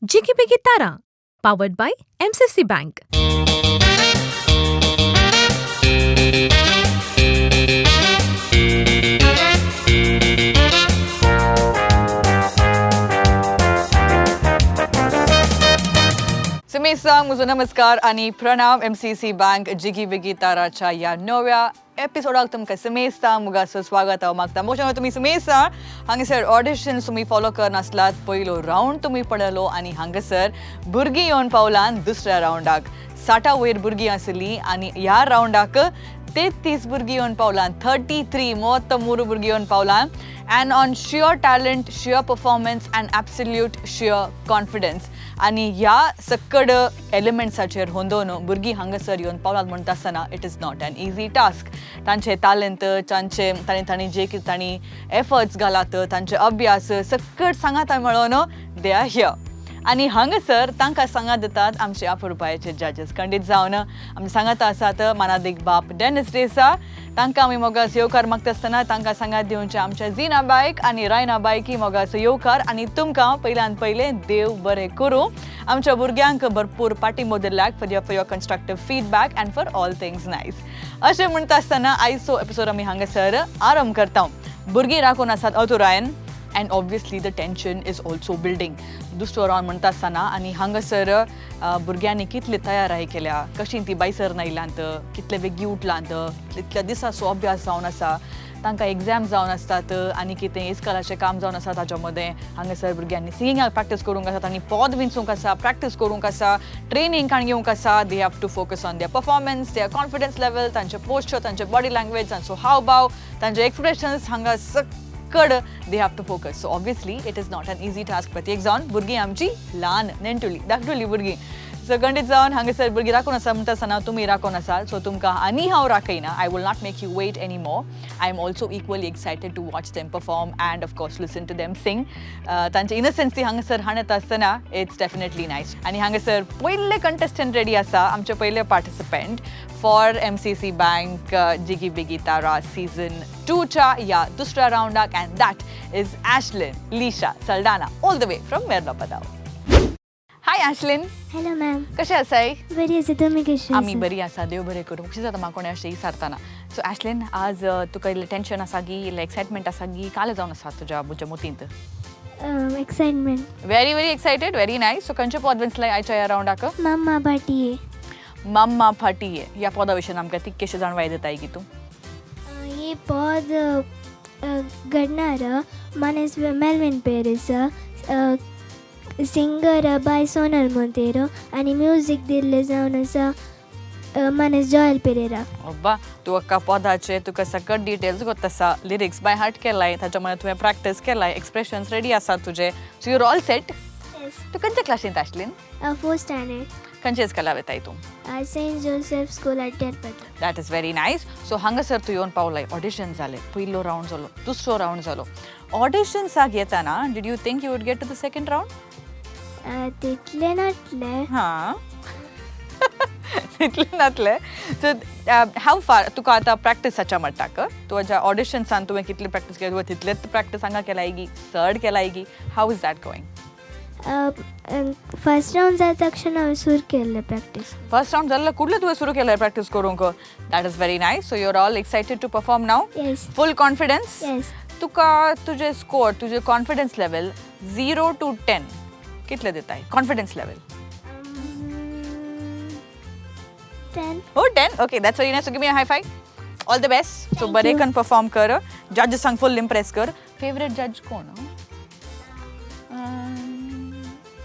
Jiggy Biggy Tara, powered by MCC Bank. सुमेसांक म्हजो नमस्कार आनी प्रणाम. एमसीसी बँक जिगी बिगी ताराच्या ह्या नव्या एपिसोडाक तुमकां सुमेस्ता मुगाचो स्वागत हांव मागता. मोठ्या तुमी सुमेस्ता हांगासर ऑडिशन्स तुमी फॉलो करनासलात. पयलो रावंड तुमी पळयलो आनी हांगासर भुरगीं येवन पावलान दुसऱ्या रावंडाक. 60 वयर भुरगीं आसलीं आनी ह्या रावंडाक 33 भुरगीं येवन पावलान. 33, 33 भुरगीं येवन पावलान and on sheer talent, sheer performance and absolute sheer confidence. आनी ह्या सक्कड एलिमेंट्साचेर होंदोवन भुरगीं हांगासर येवन पावलात म्हणटा आसतना it is not an easy task. तांचे तालेंत, तांचे तांणी तांणी जे कितें तांणी एफर्ट्स घालात, तांचे अभ्यास सक्कड सांगाता मेळोन they are here. आनी हांगासर तांकां सांगात दितात आमचे अपुरबायेचे जजेस. खंडीत जावन आमी सांगात आसात मानादीक बाप डेनिस डेसा. तांकां आमी मोगास येवकार मागता आसतना तांकां सांगात दिवचे आमच्या झिना बायक आनी रायना बायकी मोगास येवकार. आनी तुमकां पयल्यान पयलें देव बरें करूं. आमच्या भुरग्यांक भरपूर पाठिंबो दिल्ल्याक, for your constructive feedback and for all things nice. अशें म्हणटा आसतना आयचो एपिसोड आमी हांगासर आरंभ करता. भुरगीं राखून आसात अतुरायन and obviously the tension is also building. दुसरो रावंड म्हणटा आसतना आनी हांगासर भुरग्यांनी कितली तयारी केल्या, कशी ती बायसर नायल्यांत, कितले बेगी उठलांत, कितल्या दिसाचो अभ्यास जावन आसा, तांकां एग्जाम जावन आसतात आनी कितें इस्कॉलाचें काम जावन आसा. ताच्या मदें हांगासर भुरग्यांनी सिंगिंगाक प्रॅक्टीस करूंक आसा, तांणी पद विंचूंक आसा, प्रॅक्टीस करूंक आसा, ट्रेनींग काण घेवंक आसा. They have to focus on their performance, their confidence level, तांचे पोस्चर, तांचे बॉडी लँग्वेज, तांचो हावभाव, तांचे एक्सप्रेशन्स, हांगा सक्कड they have to focus. So obviously it is not an easy task. प्रत्येक जावन भुरगीं आमची ल्हान नेणटुली धाकटुली भुरगीं. सो खंडीत जावन हांगासर भुरगीं राखून आसा म्हणटा आसतना तुमी राखून आसा. सो तुमकां आनी हांव राखयना. I will not make you wait any more. I am also equally excited to watch them perform and of course listen to them sing. तांचे इनोसन्स ती हांगासर हाणत आसतना it's definitely nice. आनी हांगासर पयले कंटेस्टंट रेडी आसा, आमचे पयले participant for MCC Bank Jiggy Biggy Tara season 2च्या ह्या दुसऱ्या रावंडाक, and that is Ashlyn Lisha Saldanha, all the way from Merlo Padao. Hi Ashlyn. Hello ma'am. कशें आसाय? बरी आसा, तुमी कशी? आमी बरी आसा, देव बरें करूं. खुशी जाता म्हाका कोणें अशें विचारतना. सो एशलिन, आज तुका इल्लें टेन्शन आसा गी, इल्लें एक्सायटमेंट आसा गी, कालें जावन आसा तुज्या बुज्या मतींत? Excitement. Very very excited, very nice. So खंयचें पद विंचलें आयच्या ह्या रावंडाक? मम्मा पाटीये. मम्मा फाटीये ह्या पदा विशयन आमकां तितकेशें जाणवाय दिताय गी तूं? हे पद घडणार मानेस मेलविन पेरीस, सिंगर बाय सोनल मोंतेरो आनी म्युजीक दिल्लें जावन आसा मानेस जॉयल पेरेरा. अब्बा, तूं अक्का पदाचे तुका सकट डिटेल्स गोत आसा. लिरिक्स बाय हार्ट केलाय, ताच्या मुळे तुवें प्रॅक्टीस केलाय, एक्सप्रेशन्स रेडी आसा तुजे. So you're all set. तूं खंयच्या क्लासींत आसलीन? Fourth standard. खंयच्या इस्कॉला वेताय तूं? Saint Joseph school at Terpatro. That is very nice. So हांगासर तूं येवन पावलाय, ऑडिशन जालें, पयलो रावंड जालो, दुसरो रावंड जालो. ऑडिशन्साक येताना did you think you would get to the second round? तितलें नातलें. हां, तितलें नातलें. सो हाव फार तुका आतां प्रॅक्टिसाच्या मट्टाक, तुज्या ऑडिशन्सान तुवें कितली प्रॅक्टीस केली? तुवें तितलेंच प्रॅक्टीस हांगा केलाय गी, चड केलाय गी? How is that going? First round जाता तक्षण हांवें सुरू केल्लें प्रॅक्टीस. फर्स्ट रावंड जाल्लो कुडले तुवें सुरू केलें प्रॅक्टीस करूंक. That is very nice. So you are all excited to perform now? Yes. Full confidence? Yes. तुका तुजें स्कोर, तुजें कॉन्फिडन्स लेवल 0 टू 10 कितले दिताय, confidence level? 10. Oh, 10. Okay, that's very nice. So give me a high five. All the best. So Thank बरे you. कन perform कर, जजेसांक फुल impress कर. Favourite जज कोण?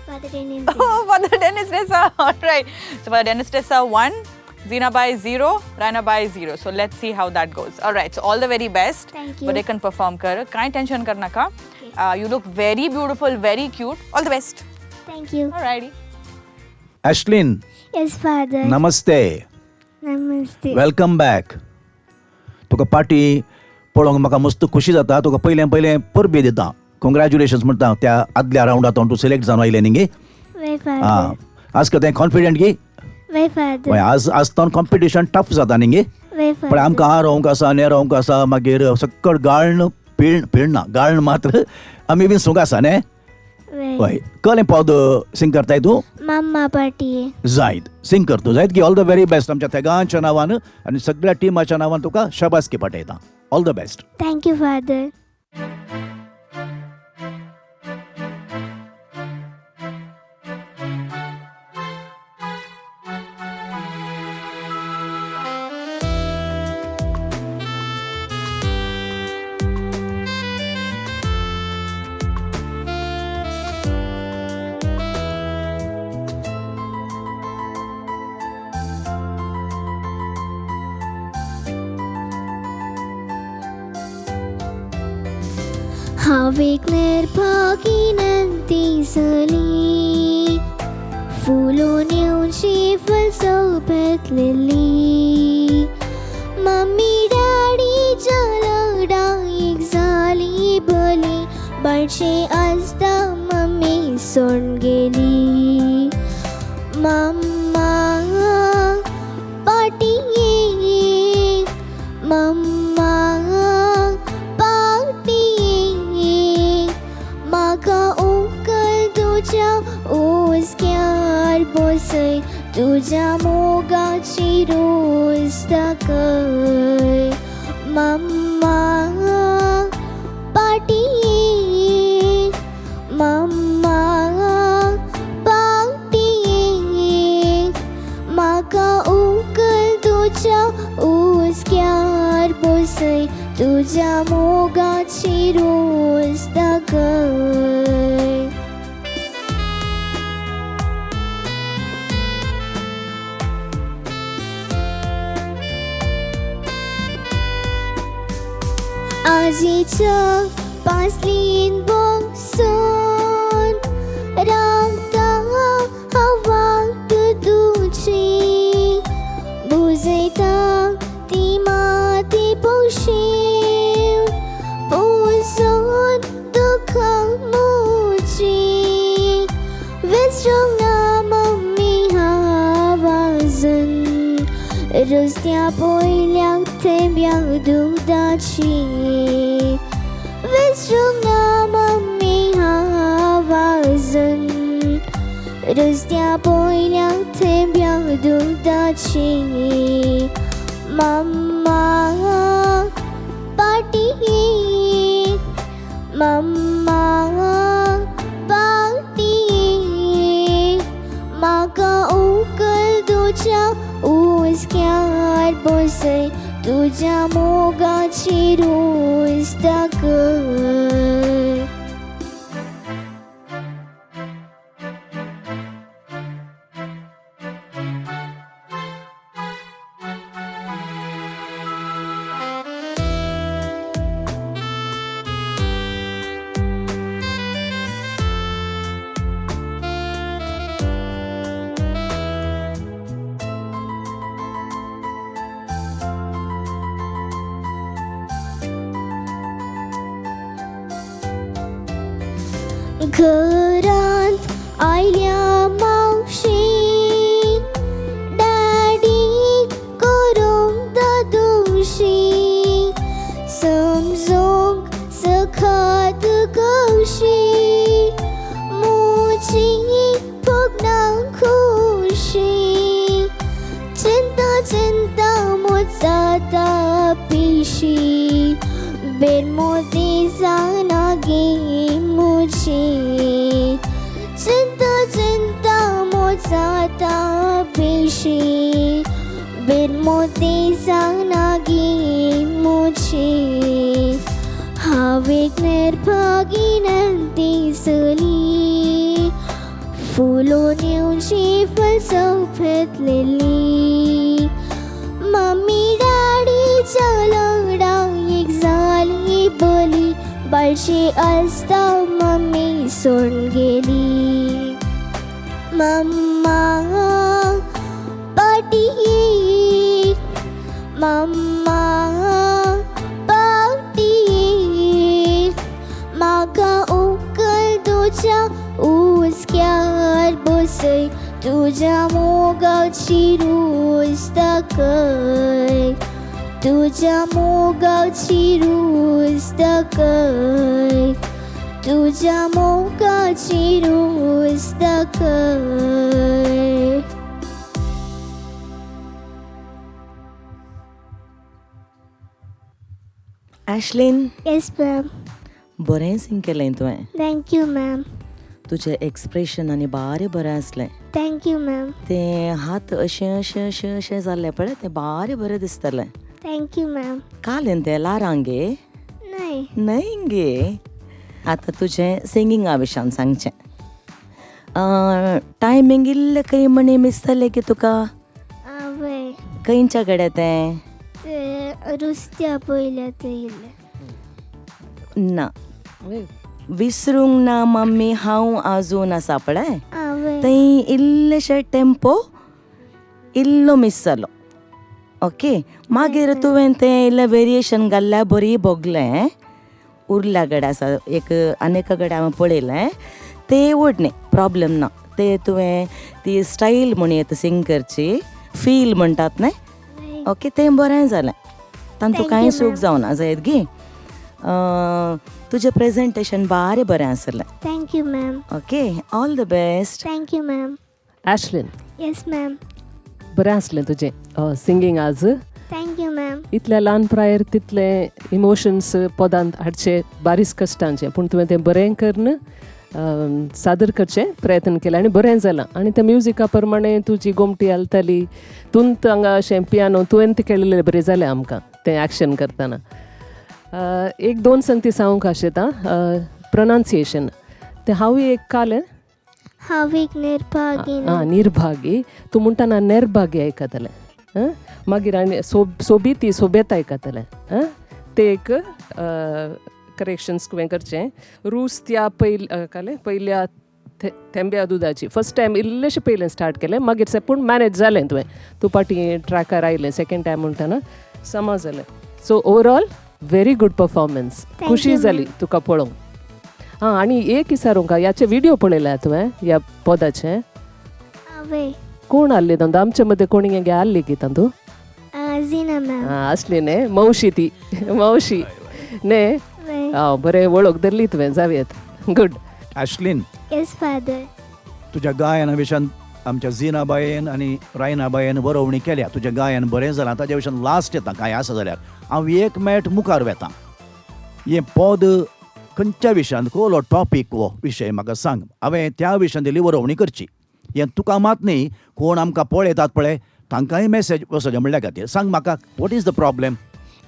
Father Dennis. Oh, Father Dennis Desa. All right. So Father Dennis Desa 1, Zina by 0, Raina by 0. So let's see how that goes. All right. So all the very best. Thank you. बरे कन perform कर, कांय tension कर नाका. You look very beautiful, very cute. All the best. Thank you. All righty. Ashlyn. Yes father. Namaste. Namaste. Welcome back. तुका पाटी पळोवंक म्हाका मस्त खुशी जाता. तुका पयलें पयलें परबी दिता, कंग्रॅच्युलेशन्स म्हणटा. त्या आदल्या रावंडात तूं सिलेक्ट जावन आयलें न्ही गे? वय आं फादर. आज कतें कॉन्फिडंट गी? वय फादर. हय, आज आज तो कॉम्पिटिशन टफ जाता न्ही गे? वय पण फादर. आमकां आरोवंक आसा, नेरोवंक आसा, मागीर सक्कड गाळण पिळ पिळना गाळण मात्र आमी बी सुंग आसा न्ही? हय, कहलें पद सिंग करताय तूं? मम्मा पाटी. जायत सिंग कर तूं. जायत की ऑल the very best आमच्या तेगांच्या नांवान आनी सगळ्या टिमाच्या नांवान तुका शाबासकी पाठयता. All the best. Thank you father. हांव एक निर्भागिनन दिसली, फुलोन येवची फुलसोपेतलेली. मम्मी डॅडीच्या लग्नाक एक जाली बली, बाळशे आसता मम्मी सोडून गेली. मम्मा पाटी, मम्मा पाटी, म्हाका उकल तुज्या उस्क्यार बसय, तुज्या मोगाची रोज दाखय. मम्मा पाटी, मम्मा पाटी, म्हाका उकल तुज्या उस्क्यार बसय, तुज्या मोगाची रोज दाखय. आजीच्या पासलीन बसून रावता हांव वाट तुजी, बुजयता ती माती पोशीव, पोसून दुखां म्हजी. विसरूंक ना मम्मी हांव आजून, रस्त्या पयल्या थेंब्या दुदाची. विसरूंक ना मम्मी हांव आजून, रस्त्या पयल्या थेंब्या दुदाची. मम्मा पाटी, मम्मा पाटी, म्हाका उकल तुज्या उस्क्यार बसय, तुज्या मोगाची रोज दाखय. घरांत आयल्या मावशी, डॅडी करूंक दादोशी, समजूंक सखात कशी, म्हजी भोगना खोशी. चिंता चिंता मोजाता पिशी, बेरमोदी जाना गे मुझी. चिंता चिंता मोजाता पिशी, बेरमोदी जाना गे मुझी. हांव एक निर्भागिनन दिसली, फुलोन येवची फुलसोपेतलेली. मम्मी डॅडीच्या लग्नाक एक जाली बली, बाळशी आसता मम्मी सोडून गेली. मम्मा पाटी, मम्मा पाटी, म्हाका उकल तुज्या उस्क्यार बसय, तुज्या मोगाची रोज दाखय, तुज्या मोगाची रोज दाखय, तुज्या मोगाची रूच दाखय. Ashlyn, yes ma'am. बरें सिंग केलें तुवें. Thank you ma'am. तुजें एक्सप्रेशन आनी बारे बरें आसलें. Thank you ma'am. तें हात अशें अशें अशें अशें जाल्लें पळय, तें बारे बरें दिसतलें. Thank you ma'am. कालें तें लारां गे? न्हय. न्हय गे. आतां तुजें सिंगिंगा विशयान सांगचें, टायमींग इल्लें खंय म्हणी मिस जालें की तुका? आवय. खंयच्या कडेन तें? ते रुस्त्या पयल्या ते इल्लें. ना, विसरूंक ना मम्मी हांव आजून आसा पळय, आवय. थंय इल्लेशे टेम्पो इल्लो मिस जालो. ओके, मागीर तुवें तें इल्लें वेरिएशन घाल्ल्यार बरी भोगलें. उरल्या कडेन आसा एक आनी एका कडेन हांवें पळयलें तें वडणे प्रॉब्लम ना. ते तुवें ती स्टायल म्हण येता सिंग करची, फील म्हणटात न्हय, ओके, तें बरें जालें. तातूंत Thank कांय you, चूक ma'am. जावना जायत गी. तुजें प्रेजेंटेशन बारें बरें आसलें. Thank you ma'am. Okay, all the best. Thank you ma'am. Ashlyn. Yes ma'am. बरें आसलें तुजें सिंगींग आज. Thank you ma'am. इतल्या ल्हान प्रायेर तितले इमोशन्स पदांत हाडचे बारीस कश्टांचे, पूण तुवें तें बरें करून सादर करचें प्रयत्न केलें आनी बरें जालां. आनी त्या म्युजिका प्रमाणे तुजी गोमटी हालताली, तुंत हांगा अशें पियानो तुवें तें केळिल्लें बरें जालें आमकां तें एक्शन करतना. एक दोन संगती सांगूंक आशेता. प्रोनाउन्सिएशन तें हांवूय एक काल हांव एक निर्भागी. आं, निर्भागी तूं म्हणटा ना, निर्भागी आयकतलें. आं, मागीर आनी सोबीत ही सोबेत आयकतलें. आं, ते एक करेक्शन्स तुवें करचें. रूस त्या पयल कालें पयल्या थेंब्या दुदाची फर्स्ट टायम इल्लेशें पयलें स्टार्ट केलें, मागीर से पूण मॅनेज जालें तुवें. तूं पाटी ट्रॅकार आयलें सेकेंड टायम म्हणटना समा जालें. So overall very good performance. Thank खुशी you, ma'am. जाली तुका पळोवंक. आं, आनी एक विचारूंक, ह्याचे व्हिडियो पळयल्या तुवें ह्या पदाचे? आवय. कोण आसली तांतू आमचे मदें? कोणी गे आसली की तांतू? झिना मॅम. आं, आसली न्ही मावशी, ती मावशी न्ही? वय. आं, बरें वळख धरली तुवें जावयेत. गुड. Ashlyn. Yes father. तुज्या गायना विशयान आमच्या झिनाबायन आनी रायनाबायन बरोवणी केल्या. तुजें गायन बरें जालां, ताज्या विशयान लास्ट येता कांय आसा जाल्यार. हांव एक मेट मुखार वेता. हें पद खंयच्या विशयान, कोलो टॉपीक हो विशय म्हाका सांग. हांवें त्या विशयान दिली बरोवणी करची. हें तुका मात न्ही, कोण आमकां पळयतात पळय तांकांय मॅसेज वचों म्हणल्या खातीर. सांग म्हाका, what is the problem?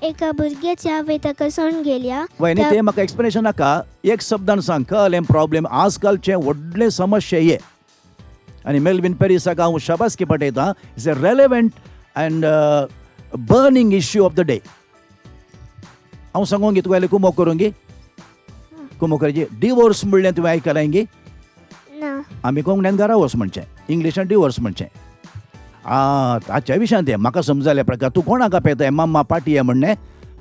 एका भुरग्याची आवय ताका सोडून गेल्या. वय न्ही, तें म्हाका एक्सप्लेनेशन नाका, एक शब्दान सांग कळ्ळें प्रॉब्लेम. आजकालचे व्हडले समस्या हे आनी मेल्विन पेरिसाक हांव शाबासकी पाठयतां. It's a relevant and burning issue of the day. हांव सांगूंक तुका जाल्यार कुमोक करूंक कुमोक करची. डिवोर्स म्हणलें तुवें आयकलें गी? ना. आमी कोंकण्यान घरा वच म्हणचें, इंग्लिशान डिवोर्स म्हणचें. आं, ताच्या विशयान तें म्हाका समजल्या प्रकार. तूं कोणाक आपयताय मम्मा पाटी म्हणणें?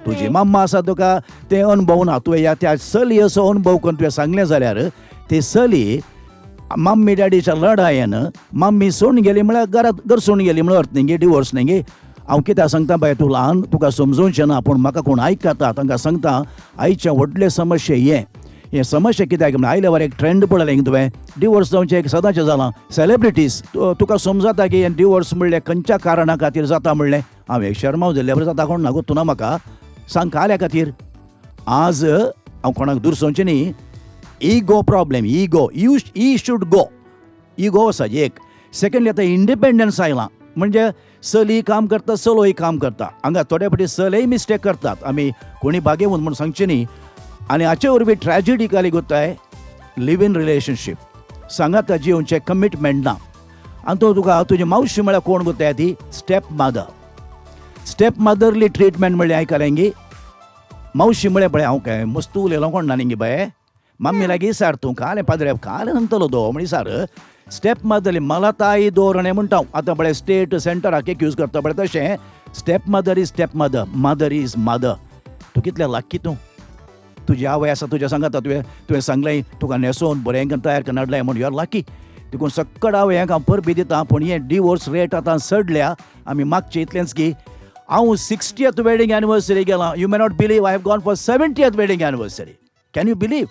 तुजी मम्मा आसा, तुका तें अणभव ना. तुवें ह्या त्या चली असो अणभव करून तुवें सांगलें जाल्यार ती चली मम्मी डॅडीच्या लढायेन मम्मी सोडून गेली म्हळ्यार घरात घर सोडून गेली म्हळ्यार अर्थ न्ही गे, डिवोर्स न्ही गे. हांव कित्याक सांगता बाय, तूं ल्हान, तुका समजोवचें ना, पूण म्हाका कोण आयकता तांकां सांगता, आयचें व्हडलें समस्या हें. हें समस्या कित्याक म्हणल्यार आयल्या एक ट्रेंड पळयलें तुवें, डिवोर्स जावचें एक सदांचें जालां. सेलेब्रिटीज तुका समजता की हें डिवोर्स म्हणलें खंयच्या कारणा खातीर जाता म्हणलें. हांव एक शर्माव जाल्ल्या बरें जाता, कोण ना गो ना म्हाका सांग काल्या खातीर. आज हांव कोणाक दुरसोवचें न्ही. Ego problem, ego, you he should go, ego आसा एक. सेकंडली आतां इंडिपेंडन्स आयलां म्हणजे चली काम करता, चलोय काम करता. हांगा थोडे फावटी चलेय मिस्टेक करतात, आमी कोणी बागेवन म्हूण सांगचें न्ही. आनी हाचे वरवीं ट्रॅजिडी काली गोताय लिव इन रिलेशनशीप सांगाता जिवनचें कमिटमेंट ना. आनी तो तुका तुजी मावशी म्हळ्यार कोण गोताय ती step mother. Step motherly treatment म्हणलें आयकलें गी? मावशी म्हळें पळय हांव काय मस्त उलयलो कोण ना न्ही बाये, मम्मी लागीं सार तूं कालें पाद्रे कालें सांगतलो दो म्हणी सार. स्टेप मदरली मला ताई धोरण म्हणटा हांव. आतां पळय स्टेट सेंटराक एक्यूज करता पळय तशें, step mother is step mother, mother is mother. तूं कितलें लाक्की तूं, तुजी आवय आसा तुज्या सांगाता. तुवें सांगलें तुका न्हेसोवन बरें करून तयार करून हाडलें म्हूण, you are lucky. देखून सक्कड आवयांक हांव परबी दिता. पूण हें डिवोर्स रेट आतां चडल्या. आमी मागचें इतलेंच की हांव 60th wedding anniversary गेलां. You may not believe, I have gone for 70th wedding anniversary. Can you believe?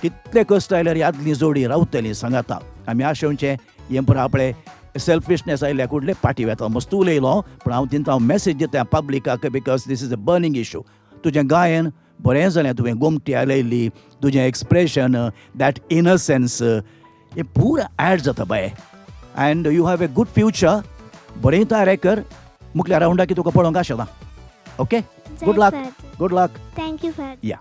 कितले कश्ट आयल्यार यादली जोडी रावतली सांगाता. आमी आशेवचें हें पुरो आपले सेल्फिशनेस आयल्या कुडले पाटी वेता. मस्त उलयलो पूण हांव तिंता हांव मॅसेज दिता पब्लिकाक because this is a burning issue. तुजें गायन बरें जालें, तुवें गोमटी आलयली, तुजें एक्सप्रेशन, that innocence हें पुरा एड जाता बाये. And you have a good future. बरें तयारी कर, मुखल्या रावंडाक तुका पळोवंक आशेता. Okay, good luck. Good luck. Thank you father. या.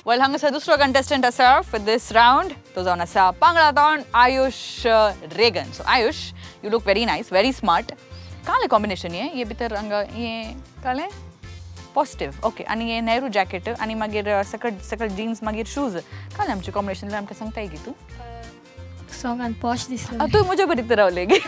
वेल, हांगासर दुसरो कंटेस्टंट आसा फॉर this round, तो जावन आसा पांगळातावन Ayush Reagan. So Ayush, you look very nice, very smart. कालें कॉम्बिनेशन हें, हे भितर हांगा हें कालें पॉजिटीव. ओके, आनी हें नेहरू जॅकेट आनी मागीर सकट सकट जीन्स, मागीर शूज, कालें आमचें कॉम्बिनेशन आमकां सांगताय गी तूं? सॉंगान पॉश दिसलो. तूं म्हज्या बरी रावले गे,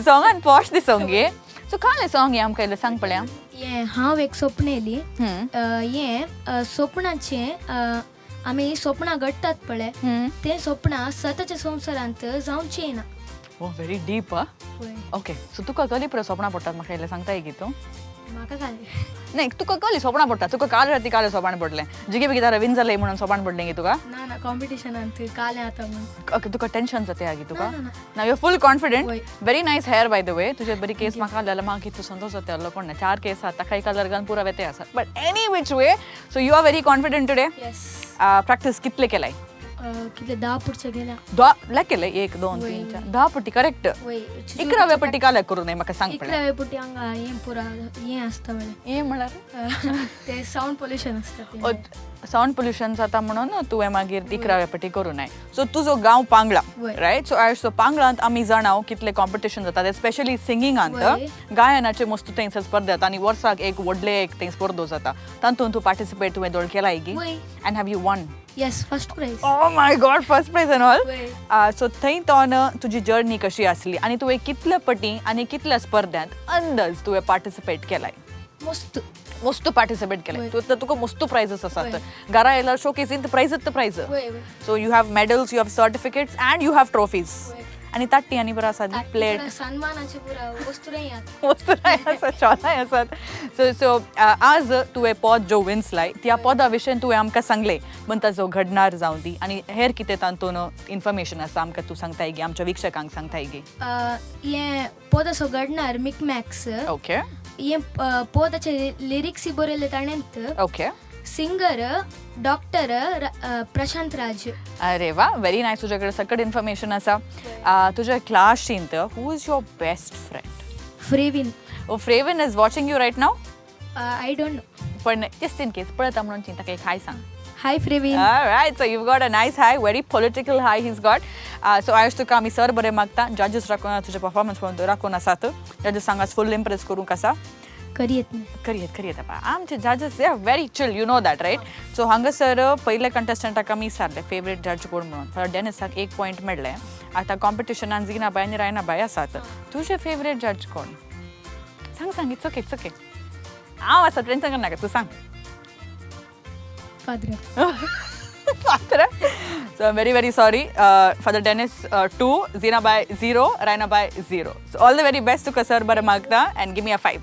सॉंगान पॉश दिसोंक गे. सो कालें सॉंग हें आमकां इल्लें सांग पळया. हें हांव एक सपनेली. हें सपनाचें, आमी सपनां घडटात पळय, तें सपनां सताच्या संवसारांत जावचें ना. ओ, व्हेरी डीप. आ, ओके. सो तुका कसली पुरो सपनां पडटात म्हाका इल्लें सांगताय गी तूं? म्हाका काय नाही, तुका कसली सपनां पडटा? तुका काल राती काल सपन पडलें, जिगे बेगी रवीन जालें म्हणून सपन पडलें गी तुका? ना ना, कॉम्पिटिशनांत कालें आतां म्हूण. ओके, तुका टेन्शन जाता गी तुका? ना, ना. ना, you full confident. वय. Very nice hair by the way. तुजे बरी केस म्हाका जाल्यार म्हाका कितू संतोष जाता आहलो. कोण ना चार केस आसा ताका कलर घालून पुरा वेते आसा. But any which way, so you are very confident today? Yes. Practice कितले केलाय? कितले 10 पुढचे गेल्या. 10 केले? 1 2 3 4 10 पट्टी करेक्ट. वय. 11व्या पट्टी काल करू नये म्हाका सांग पळय. 11व्या पट्टी हांगा हें पुरा हें आसता म्हळ्यार. हें म्हळ्यार? ते सावंड पोल्युशन आसता तें. सावंड पोल्युशन जाता म्हणून तुवें मागीर 11व्या पट्टी करूं नये. सो तुजो गांव पांगळा, रायट? सो आयज सो पांगळांत आमी जाणाव कितले कॉम्पिटिशन जाता, स्पेशली सिंगिंगांत, गायनाचे मस्त थंयसर स्पर्धा जाता आनी वर्साक एक व्हडले एक थंय स्पर्धो जाता, तातूंत तूं पार्टिसिपेट तुवें दोळ केलाय गी? And have you won? Yes, first prize. Oh my God, first prize and all. So थंय तोन तुजी जर्नी कशी आसली आनी तुवें कितले पटी आनी कितल्या स्पर्ध्यांत अंदाज तुवें पार्टिसिपेट केलाय? मस्त. मस्त पार्टिसिपेट केलाय तूं, तुका मस्त प्रायझस आसात घरा आयल्यार शोकेसींत, प्रायजत prize. So you have medals, you have certificates and you have trophies. आनी ताट्टी आनी बरो आसा प्लेट. सन्मानाचे पुरा वस्तूय वस्तूय आसा, शॉलाय आसात. सो सो आज तुवें पद जो विंचलाय त्या पदा विशयन तुवें आमकां सांगलें म्हणटा जो घडणार जावं दी आनी हेर कितें तातूंत इन्फॉर्मेशन आसा आमकां तूं सांगताय गी, आमच्या वीक्षकांक सांगताय गी? हें पद असो घडणार मिकमॅक्स. ओके. हें पदाचे lyrics बरयले ताणेंत. Okay. Singer doctor Prashant Raj. अरे वा, व्हेरी नायस. तुजे कडेन सकट इन्फॉर्मेशन आसा. तुज्या क्लासींत who is your best friend? Frevin. Oh, Frevin is watching you right now? I don't know. पण जस्ट इन केस पळयता म्हणून चिंता एक हाय सांग. Hi Frevin. All right, so you've got a nice high, very political high he's got. So Ayush, तुका आमी sir बरें मागता. जजेस राखून तुजें परफॉर्मन्स पळोवन राखून आसात. जजेस हांगाच फूल इम्प्रेस करूंक आसा. करी येत न्ही. करी येत बाबा. आमचे जजेस they are very chill, you know that, right? So हांगासर पयल्या कंटेस्टंटाक आमी विचारलें फेवरेट जज कोण म्हणून. फॉर डेनिसाक 1 पॉयंट मेळ्ळें. आतां कॉम्पिटिशनान जिनाबाय आनी रायनाबाय आसात. तुजें फेवरेट जज कोण? सांग सांग, it's okay, it's okay. हांव आसा, टेन्शन करनाका, तूं सांग. Father. Father. So I'm very, very sorry. Father Dennis 2, Zinabai 0, Rainabai 0. So all the very best to Kasar Baramagta and give me a 5.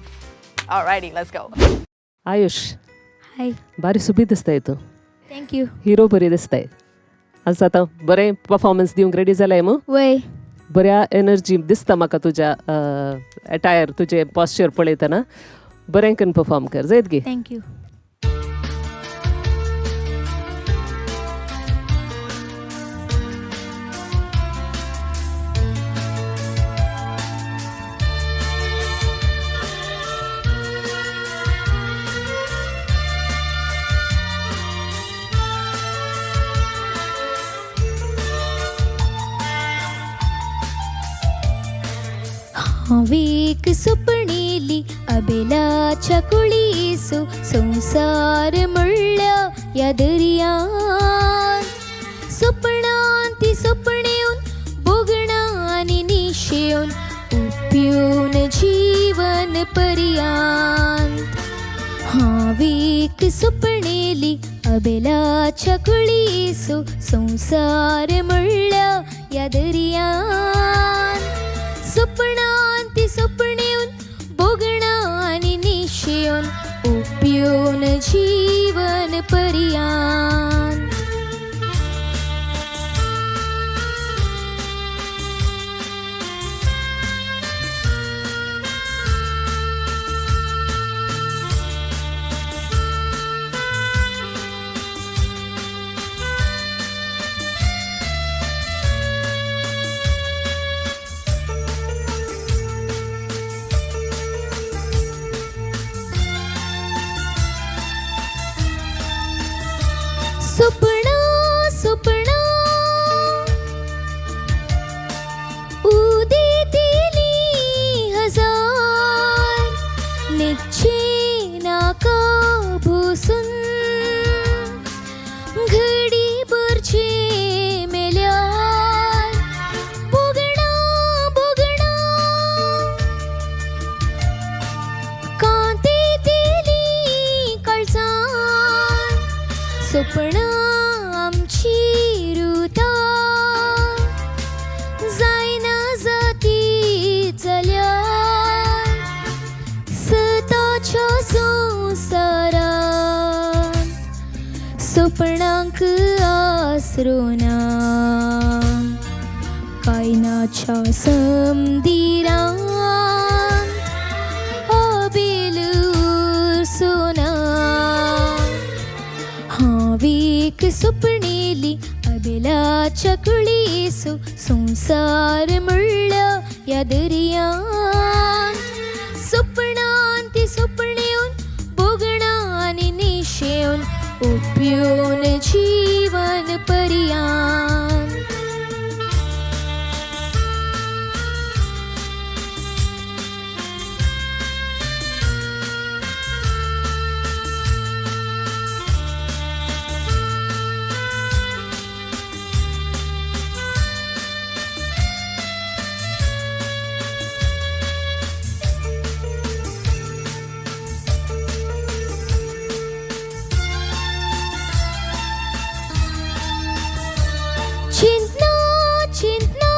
Alrighty, let's go. Ayush. Hi. बारी सुबी दिसताय तूं. Thank you. Hero बरी दिसताय. आज आतां बरें performance दिवंक रेडी जालाय मू? वय. बऱ्या एनर्जी दिसता म्हाका तुज्या एटायर, तुजें पॉस्चर पळयतना. बरें करून परफॉर्म कर जायत गी. Thank you. हांवेक सुपणेली अबेलाच्या कुळीसो संवसार म्हणल्या ह्या दर्यान. सपनां ती सपणेवन भोगणां आनी निशेवन उपयोन जीवन पर्यांत. हांवेक सुपणेली अबेलाच्या कुळीसो संवसार म्हणल्या ह्या दर्यान. सपनां ती सपणेवन उपयोन जीवन पर्यांत. सुपणा सुपणा उदेतली हजार निच्छे नाका भोसून घडी भरचे मेल्यार भोगणा भोगणा कांतेतली काळजान सपनां आमची रुता जायना जाती चल्यार सताच्या संवसारांत सपनांक आसरो ना कायनाच्या समदिरांत आबेल उरचो ना. हांव एक सुपणेली अबेलाच्या कुळयेचो संवसार म्हणल्या ह्या दर्यांत सपनान ती सपणेवन भोगणां आनी निशेवन उपयोन जीवन पर्यांत. चिंतना चिंतना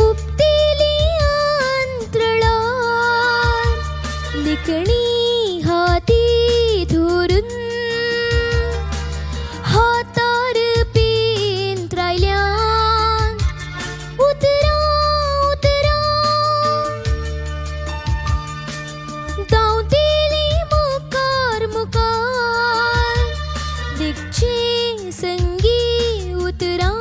उपतेली अंतराळार लिखणी हाती धरून हातार पिंत्रायल्यान उतरां उतरां धांवतेली मुखार मुखार दिखचे संगी उतरां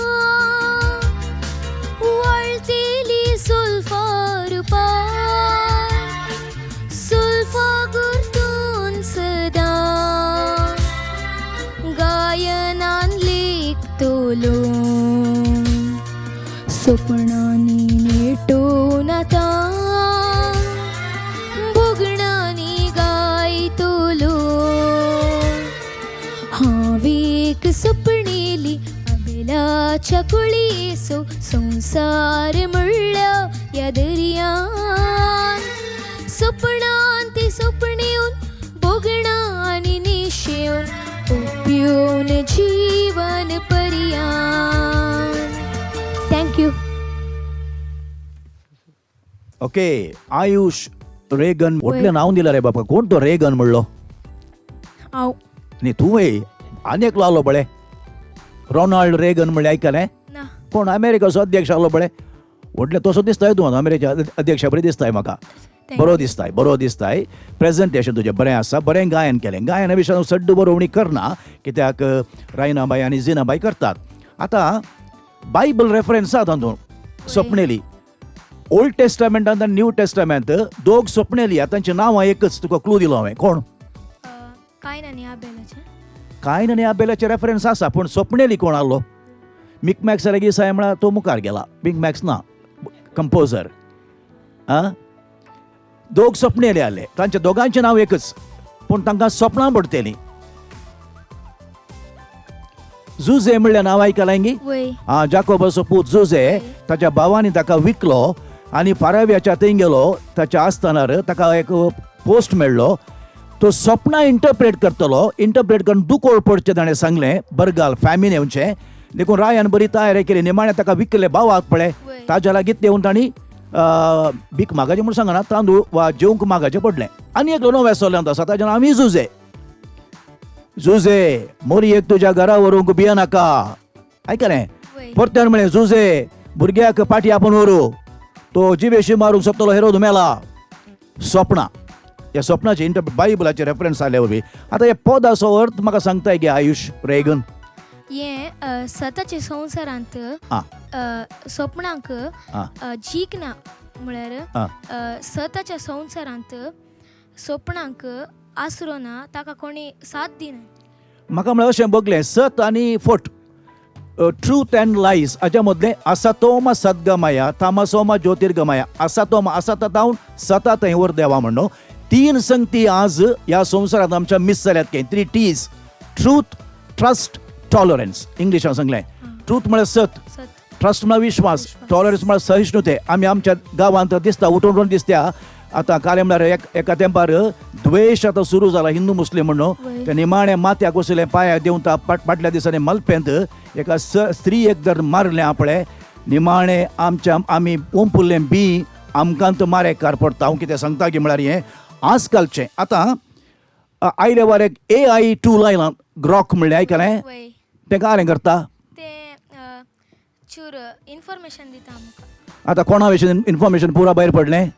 वळतेली सुल्फा रुपार सुल्फा गुरतून सदां गायनान लेखतलो सपनांनी नेटोन आतां भोगणांनी गायतलो. हांव एक सपणेली अबेलाच्या कुळयेचो संवसार म्हणल्या ह्या दर्यांत सपनान ती सपणेवन भोगणां आनी निशेवन उपयोन जीवन पर्यांत. Thank you. Okay, Ayush Reagan व्हडलें नांव दिलां रे बाबा. कोण तो रेगन म्हणलो? हांव. न्ही तूं आनी एकलो आलो पळय, रोनाल्ड रेगन म्हणलें आयकलें? ना. कोण अमेरिकाचो अध्यक्ष आलो पळय, व्हडलें तसो दिसताय तूं अमेरिका अध्यक्षा बरें दिसताय म्हाका. बरो दिसताय, बरो दिसताय. प्रेजेंटेशन तुजें बरें आसा, बरें गायन केलें. गायना विशयान हांव सड्ड बरोवणी करना कित्याक रायनाबाय आनी जिनाबाय करतात. आतां बायबल रेफरन्स आसा तातूंत सपनेली ओल्ड टेस्टामेंटांत आनी न्यू टेस्टामेंट दोग सपनेली आतां तांचीं नांवां एकच. तुका क्लू दिलो हांवें. कोण? कांय ना न्ही आबेलाचें. कांय ना न्ही आबेलाचें रेफरन्स आसा, पूण सपनेली कोण आहलो? मिकमॅक्स लागीं साय म्हळ्यार तो मुखार गेला. मिकमॅक्स ना, कंपोजर. आं, दोग सपनेली आहले, तांच्या दोगांचें नांव एकच, पूण तांकां सपनां पडटलीं. जुजे म्हणलें नांव आयकलां गी? वय. आं, जाकोबाचो पूत जुजे, ताच्या भावांनी ताका विकलो आनी फाराव्याच्या थंय गेलो. ताच्या आसतनार ताका एक पोस्ट मेळ्ळो. तो सपनां इंटरप्रेट करतलो. इंटरप्रेट करून दुकोळ पडचें ताणें सांगलें, बरगाल फॅमिन येवचें देखून रायान बरी तयारी केली. निमाणें ताका विकले भावाक पळय, ताज्या लागीं येवन तांणी भीक मागाचें म्हूण सांगना, तांदूळ वा जेवंक मागाचें पडलें. आनी एकलो नव्या सोल्यांत आसा, ताजें नांव आमी जुजे. जुजे मोरयेक तुज्या घरा व्हरूंक भियेनाका, आयकलें? परत्यान म्हळें, जुजे भुरग्याक पाटी आपोवन व्हरू, तो जिवेशी मारूंक सोदतलो हेरोद मेला. सोपणां, ह्या सोपणाचे इंटर बायबलाचे रेफरन्स आयल्या वरवीं आतां ह्या पदाचो अर्थ म्हाका सांगताय गे आयुश रेगन? हें सताच्या संवसारांत सपनांक जिखना, म्हळ्यार सताच्या संवसारांत सपनांक आसरो ना, ताका कोणी साथ दिना. म्हाका म्हळ्यार अशें बगलें, सत आनी फट, ट्रूथ अँड लायज हाज्या मदलें आसातोमा सद्गमया तामासोमा ज्योतिर्गमया, आसातोमा आसाता तावन सता थंय वर देवा म्हणून तीन संगती आज ह्या संवसारांत आमच्या मिस जाल्यात. की 3 T's, truth, trust, tolerance. इंग्लिशान सांगलें, ट्रूथ म्हळ्यार सत, ट्रस्ट म्हळ्यार विश्वास, टॉलरन्स म्हळ्यार सहिष्णुते. आमी आमच्या गांवांत दिसता, उठून उठून दिसता आतां. कालें म्हळ्यार एका तेंपार द्वेश आतां सुरू जाला हिंदू मुस्लीम म्हणून, ते निमाणें माथ्याक वसलें पांयाक देंवता. फाटल्या दिसांनी मलपेंत एका स्त्री एक जर मारलें आपणें, निमाणें आमच्या आमी ओंपुल्लें बी आमकां तो मारेकार पडटा. हांव कितें सांगता की म्हळ्यार हें आजकालचें आतां आयले वार एक AI tool आयलां, ग्रॉक म्हणलें, आयकलें? तें कालें करता, तें चूर इन्फॉर्मेशन दिता आमकां. आतां कोणा विशीं इन्फॉर्मेशन पुरा भायर पडलें?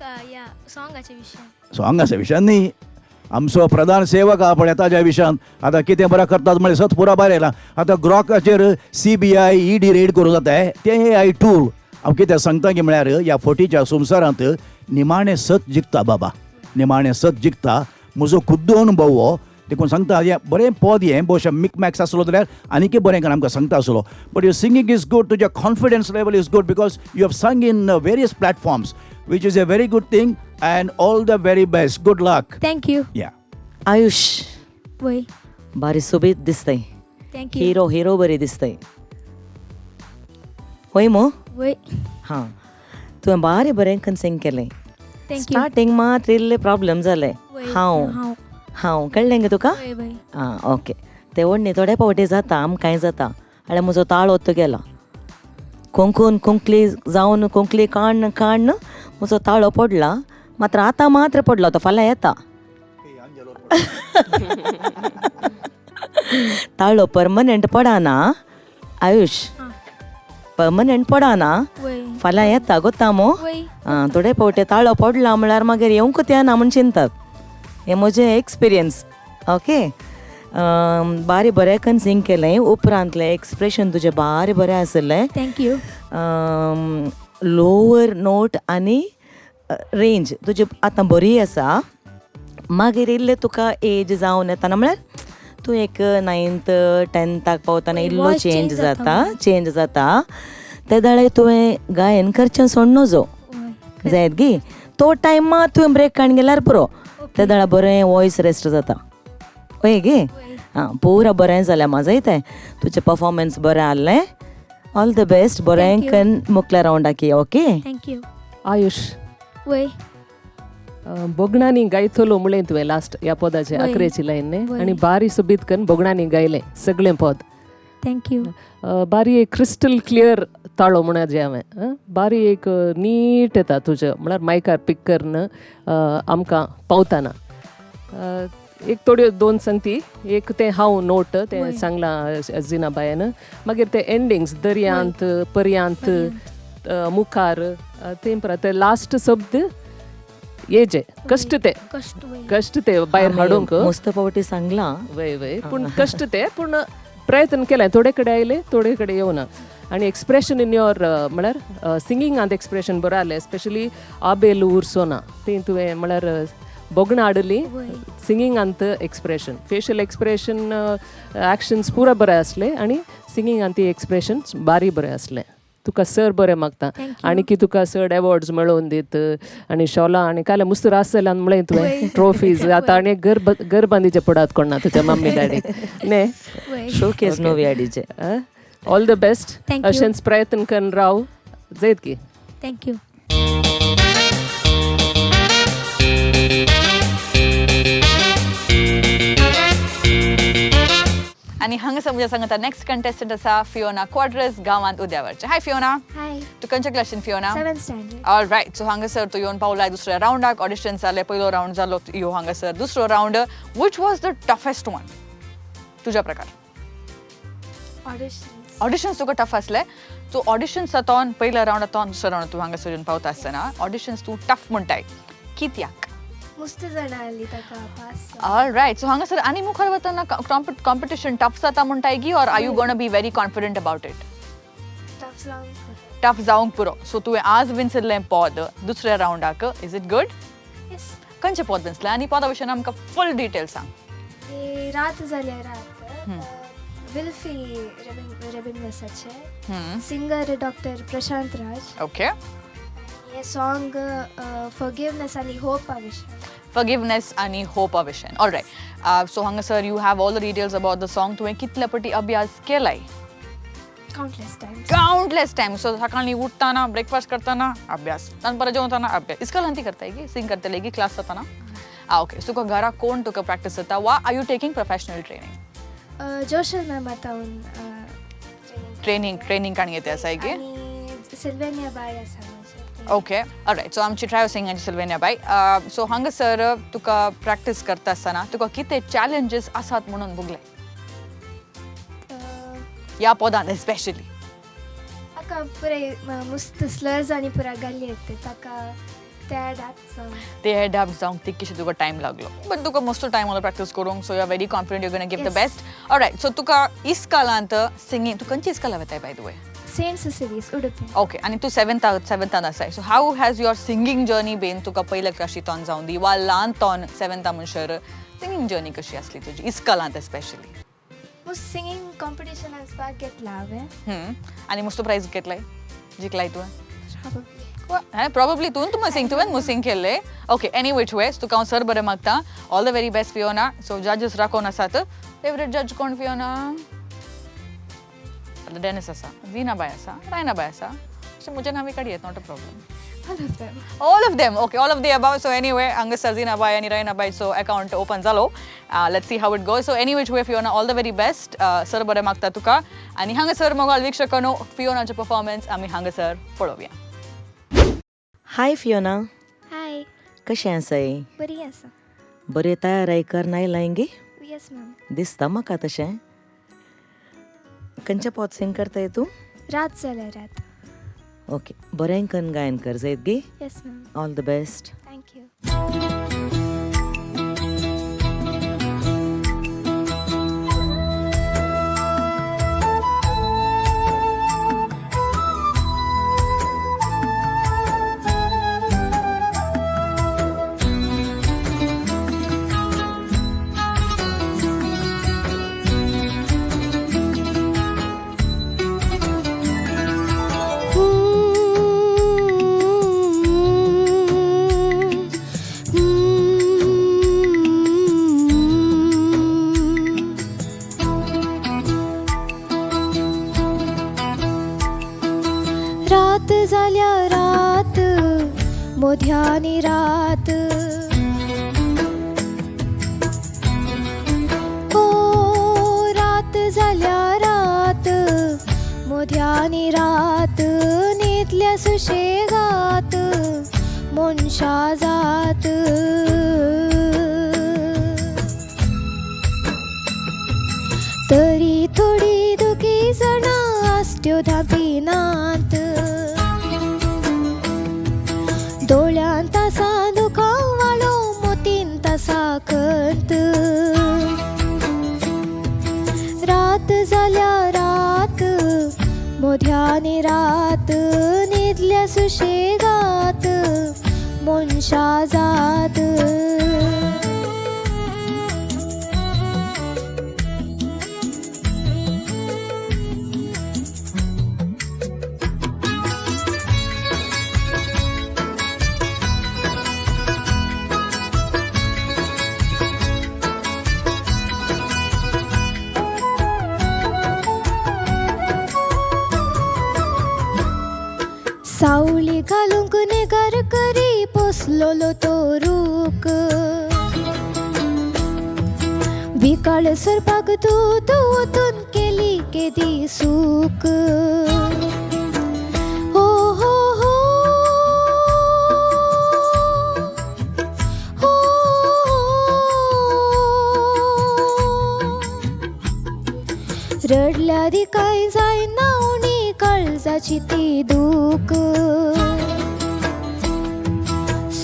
ह्या सॉंगाच्या विशयान. सॉंगाच्या विशयान न्ही, आमचो प्रधान सेवक आहा पळय ताज्या विशयान आतां कितें बरें करतात म्हळ्यार सत पुरा भायर आयलां. आतां ग्रॉकाचेर CBI ED red करूं जाता, तें AI tool. हांव कितें सांगता की म्हळ्यार ह्या फटीच्या संवसारांत निमाणें सत जिखता बाबा, निमाणें सत जिखता. म्हजो खुद्द अनुभव हो, देखून सांगता. हें बरें पद, हें भोवशा मिक मॅक्स आसलो जाल्यार आनीकय बरें करून आमकां सांगता आसलो. But your singing is good, तुज्या confidence level is good because you have sung in various platforms, which is a very good thing, and all the very best, good luck. Thank you. या. आयुष, वय. बारी सोबीत दिसतय. Thank you. Hero hero बरी दिसतय, वय मो? वय. हां, तुवें बारी बरें कन सिंग केलें. Thank you. Starting मात इल्लें प्रॉब्लम जालें. हांव हांव कळ्ळें गे तुका? वय वय. आं, ओके. ते व्हडणी थोडे फावटी जाता, आमकांय जाता. आनी म्हजो ताळो तो गेला, कोंकून कोंकली जावन कोंकली काण्ण काण्ण म्हजो ताळो पडला. मात्र आतां मात्र पडलो तो, फाल्यां येता. ताळो परमनंट पडना आयुष, परमनंट पडना, फाल्यां येता गोता मो. आं, थोडे फावटी ताळो पडला म्हळ्यार मागीर येवंकूच येना म्हूण चिंतात. हें म्हजें एक्सपिरियन्स. ओके, बारी बरें कन सिंग केलें. उपरांतलें एक्सप्रेशन तुजें बारी बरें आशिल्लें. Thank you. Lower note आनी रेंज तुजी आतां बरी आसा. मागीर इल्लें तुका एज जावन येतना, म्हळ्यार तूं एक 9th 10थाक पावतना इल्लो चेंज जाता, चेंज जाता. ते दाळे तुवें गायन करचें सोड नजो जायत गी, तो टायम मात तुवें ब्रेक काडून गेल्यार पुरो. ते दाळा बरें वॉयस रेस्ट जाता, वय गे? आं, पुरा बरें जालें म्हाजें तें, तुजें परफॉर्मन्स बरें आहलें. ऑल the best, बरें कन मुखल्या रावंडाक. Okay, thank you. Ayush. वय. बोगणांनी गायतलो म्हणलें तुवें लास्ट ह्या पदाचे अकरेची लायन न्ही, आनी बारी सोबीत करून बोगणांनी गायलें सगळें पद. Thank you. बारी एक क्रिस्टल क्लियर ताळो म्हणा जे हांवें, बारी एक नीट येता तुजें, म्हळ्यार मायकार पीक करून आमकां पावतना. एक थोड्यो दोन संगती, एक तें हांव नोट तें सांगलां जिना बायन, मागीर ते एंडिंग्स दर्यांत पर्यांत मुखार तें परत ते लास्ट शब्द येजे कश्ट ते कश्ट ते भायर हाडूंक मस्त फावटी सांगलां. वय वय, पूण कश्ट ते, पूण प्रयत्न केलें, थोडे कडेन आयले थोडे कडेन येवना. आनी एक्सप्रेशन इन your म्हळ्यार सिंगिंगांत एक्सप्रेशन बरें आसलें, स्पेशली आबेल उरसोना तें तुवें म्हळ्यार बोगणां हाडली सिंगिंगांत, एक्सप्रेशन फेशियल एक्सप्रेशन एक्शन्स पुरा बरें आसले आनी सिंगिंगांत ती एक्सप्रेशन बारी बरें आसलें. तुका सर बरें मागता आनी की तुका चड एवॉर्ड्स मेळोवन दीत आनी शॉलां आनी काल मुस्त रास जाल्यान म्हणलें तुवें ट्रॉफीज आतां आनी घर घर बांदीचे पडात कोण ना तुज्या मम्मी डॅडी ने शोकेस नवी हाडीचे. ऑल the best, अशेंच प्रयत्न करून राव जैत की. Thank you. आनी हांगासर हांगासर म्हज्या सांगता नेक्स्ट कंटेस्टंट आसा फियोना क्वाड्रस, गांवांत उद्यावरचें. हाय फियोना. हाय. तूं खंयच्या क्लासीन Fiona? Seventh standard. All right, so हांगासर तूं येवन पावलाय दुसऱ्या रावंडाक. ऑडिशन जालें, पयलो रावंड जालो, यो हांगासर दुसरो round. Which was the toughest one तुज्या प्रकार? ऑडिशन्स. ऑडिशन्स तुका टफ आसले. सो ऑडिशन्स जातोन पयलो रावंड जातोन दुसरो रावंड तूं हांगासर येवन पावता आसतना ऑडिशन्स तूं टफ म्हणटाय, कित्याक? मस्त जाणां आसलीं ताका pass. ऑल रायट, सो हांगासर आनी मुखार वतना कॉम्पिटिशन टफ जाता म्हणटाय की, or are you gonna be very confident about it? Tough जावंक पुरो. टफ जावंक पुरो. सो तुवें आज विंचल्लें पद दुसऱ्या रावंडाक, is it good? Yes. खंयचें पद विंचलें आनी पदा विशयान आमकां फूल डिटेल सांग. हे रात जाल्या रात, विल्फी रेबिनवेसाचे, सिंगर डॉक्टर प्रशांत राज. ओके. हे सॉंग फॉरगिवनेस आनी होपा विशय. फॉरगिवनेस आनी होपा विशयन. ऑल रायट, सो हांगासर you have all the details about the song. तुवें कितले पटी अभ्यास केलाय? Countless times. Countless time. So सकाळीं उठताना, ब्रेकफास्ट करतना अभ्यास, दनपारा जेवताना अभ्यास. इस्कॉलान ती करताय की सिंग करतले की क्लास जाताना? आ ओके. सो तुका घरा कोण तुका प्रॅक्टीस जाता वा are you taking professional training? Joshal ma'am आतां ट्रेनिंग ट्रेनिंग काणी येते आसाय की? आनी सिल्वेनिया बाय आसा म्हजें. Okay, all right. सो आमची ट्रायो सिंगाची सिल्वेनिया बाय. सो हांगासर तुका प्रॅक्टीस करता आसतना तुका कितें चॅलेंजीस आसात म्हणून भोगले ह्या पदान एस्पेशली? ताका पुराय मस्त स्लर्स आनी पुराय गाली येते ताका ते अडाप्ट जावंक. ते अडाप्ट जावंक तितकेशे तुका टायम लागलो, बट तुका मस्त टायम लागलो प्रॅक्टीस करूंक. So you are very confident you gonna give the best. Alright, so तुका इस्कॉलांत सिंगींग, तूं खंयच्या इस्कॉला वताय by the way? Saint Cecilia's, Udupi. Okay, आनी तूं सेवन्थान आसाय. So how has your singing journey been? तुका पयल्या क्लासींतून जावन दी वा ल्हान तोन सेवन्था म्हणसर सिंगींग जर्नी कशी आसली तुजी इस्कॉलांत एस्पेशली? मस्त सिंगींग कॉम्पिटिशनान भाग घेतला हांवें. आनी मस्त प्रायज घेतलाय, जिखलाय तुवें? प्रॉबब्ली. प्रॉबब्ली. तूं तुमी सिंग, तुवें मुसिंग केल्ले. ओके, एनी which ways तुका हांव सर बरें मागता. All the very best Fiona. So जजीस राखोवन आसात. फेवरेट जज कोण फियोना? डेनिस आसा, झिनाबाय आसा, रायनाबाय आसा, अशें म्हजें नांव काडयेत, not a problem. All of them. All of them, okay, all of the above. So anyway, हांगासर झिनाबाय आनी रायनाबायचो अकाउंट ओपन जालो. Let's see how it goes. So any which way Fiona, all the very best. Sir बरें मागता तुका. आनी हांगासर मोगाळ वीक्षकांनो, फियोनाचो performance आमी हांगासर पळोवया. हाय फियोना. हाय. कशें आसाय? बरी आसा. बरें तयार कर आयलाय गे? Yes ma'am. दिसता म्हाका तशें. खंयचें पद सिंग करताय तूं? रात जाल्या रात. ओके, बरें कन गायन कर जायत गे. Yes ma'am. All the best. Thank you. रात जाल्या रात, मोध्यानी रात, ओ रात जाल्या रात, मोध्यानी रात, न्हिदल्या सुशेगात मनशा जात. तरी थोडी दुखी जाणां आसत्यो धांपिनात, दोळ्यांत आसा दुखां वालो, मोतींत आसा खंत. रात जाल्या रात, मोध्यानी रात, न्हिदल्या सुशेगात मनशा जात. सावळी घालूंक नेगार करी पोसलोलो तो रूख, विकाळ सरपाक दूद ओतून जाली केदी सूक. हो हो हो हो. रडल्यार कांय जायना उणी काळजाची ती दूक.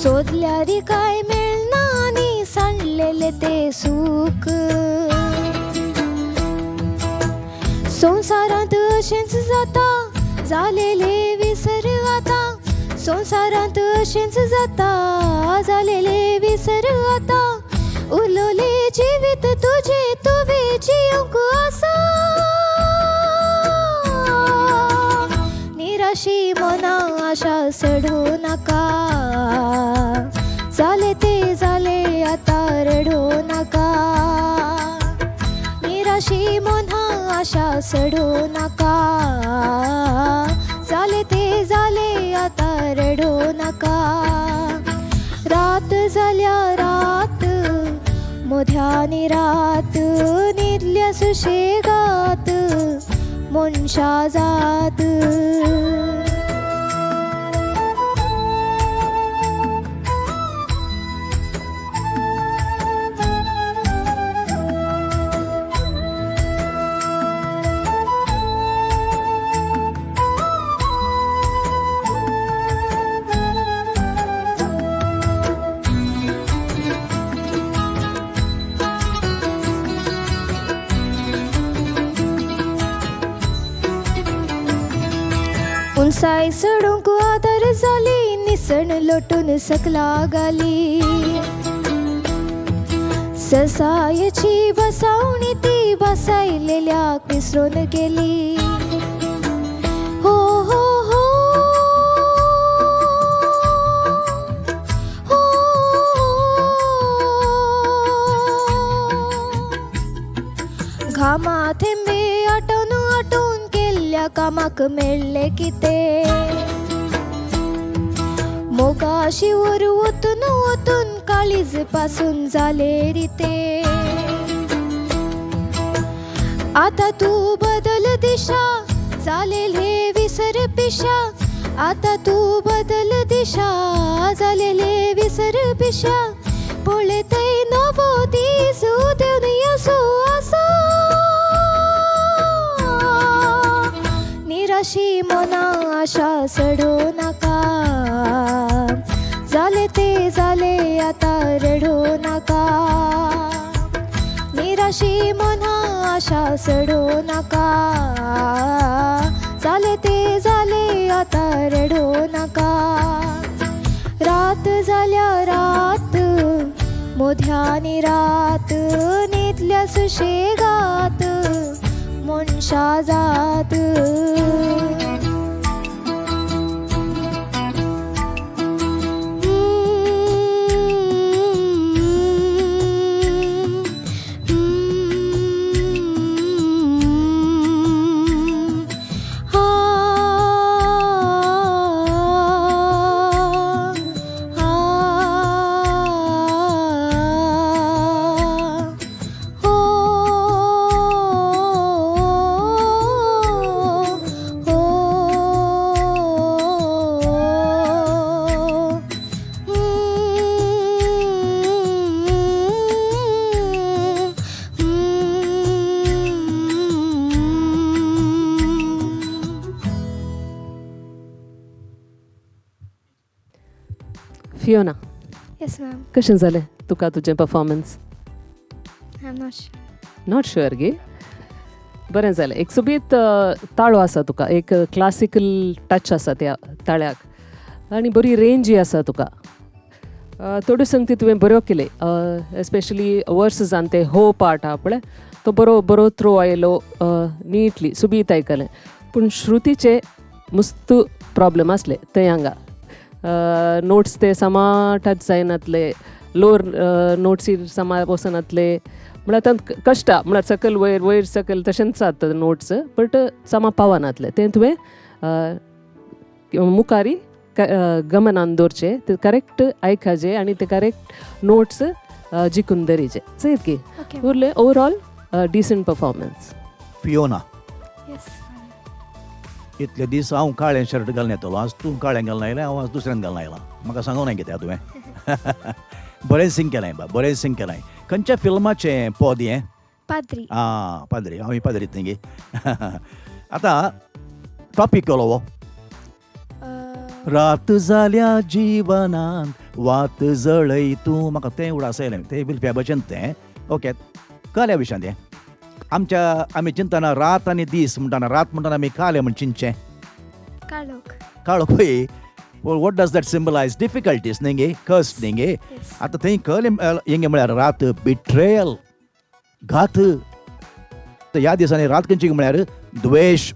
सोदल्यार कांय मेळना आनी सांडलेलें तें सूख. संवसारांत अशेंच जाता, जालेलें विसर आतां. संवसारांत अशेंच जाता, जालेलें विसर आतां. उरलोलें जिवीत तुजें तुवें जियोंक आसा. निराशी मना आशा सडूं नाका, जालें तें जालें आतां रडूं नाका. निराशी मना आशा सडूं नाका, जालें तें जालें आतां रडूं नाका. रात जाल्या रात मोध्यानी रात, न्हिदल्या सुशेगात मनशा जात. उंचाय चडूंक आदार जाली, निसण लोटून सकला घाली. ससायची बसावणी ती बसायलेल्याक विसरून गेली. हो हो हो हो. घामा थेंबे आटोवन आटोवन केल्ल्या कामाक मेळ्ळें कितें? मोगाशी वर वतून वतून काळीज पासून जालें रितें. आतां तूं बदल दिशा, जालेलें विसर पिशा. आतां तूं बदल दिशा, जालेलें विसर पिशा. पळयतय नवो दीस उदेवन येसो आसा. निराशी मना आशा सडूं नाका, जालें तें जालें आतां रडूं नाका. निराशी मना आशा सडूं नाका, जालें तें जालें आतां रडूं नाका. रात जाल्या रात मोध्यानी रात, न्हिदल्या सुशेगात मनशा जात. फियोना. Yes ma'am. कशें जालें तुका तुजें performance? I am not sure. Not sure गे? बरें जालें. एक सोबीत ताळो आसा तुका, एक क्लासिकल टच आसा त्या ताळ्याक आनी बरी रेंजय आसा तुका. थोड्यो संगती तुवें बऱ्यो केले, एस्पेशली वर्सजान ते हो पार्ट आहा पळय तो बरो बरो थ्रो आयलो, निटली सोबीत आयकलें. पूण श्रुतीचे मस्त प्रोब्लम आसले थंय हांगा नोट्स ते समा टच जायनातले, लोवर नोट्सीर समा वचनातले, म्हळ्यार तांकां कश्ट म्हळ्यार सकयल वयर वयर सकयल तशेंच जाता नोट्स, बट समा पावनातले. तें तुवें मुखारी गमनान दवरचें, ते करेक्ट आयकाजे आनी ते करेक्ट नोट्स जिखून दवरीचे. चोयत की ओके. उरलें ओवरऑल डिसंट परफॉर्मन्स. फियोना. येस. इतले दीस हांव काळें शर्ट घालून येतलो, आज तूं काळें घालून आयलें, हांव आज दुसऱ्यान घालून आयलां. म्हाका सांगू नाय कित्याक तुवें. बरें सिंग केलें बा, बरें सिंग केलें. खंयच्या फिल्माचें पद हें? पाद्री. आं, पाद्री. हांव पाद्रीत न्ही गे. आतां टॉपीक केलो हो. रात जाल्या जिवनान वात जळय तूं, म्हाका तें उडास आयलें, तें विल्फ्या भशेन तें. ओके, कल्या विशयान तें आमच्या आमी चिंतना रात आनी दीस म्हणटाना, रात म्हणटाना आमी कालें म्हण चिंतचें. काळोख. काळोख पळय. What does that symbolize? Difficulties न्ही गे, कस्ट न्ही गे. आतां थंय कलें हेंगे म्हळ्यार रात बिट्रेयल, घात. ह्या दिसांनी रात खंयची म्हळ्यार द्वेश,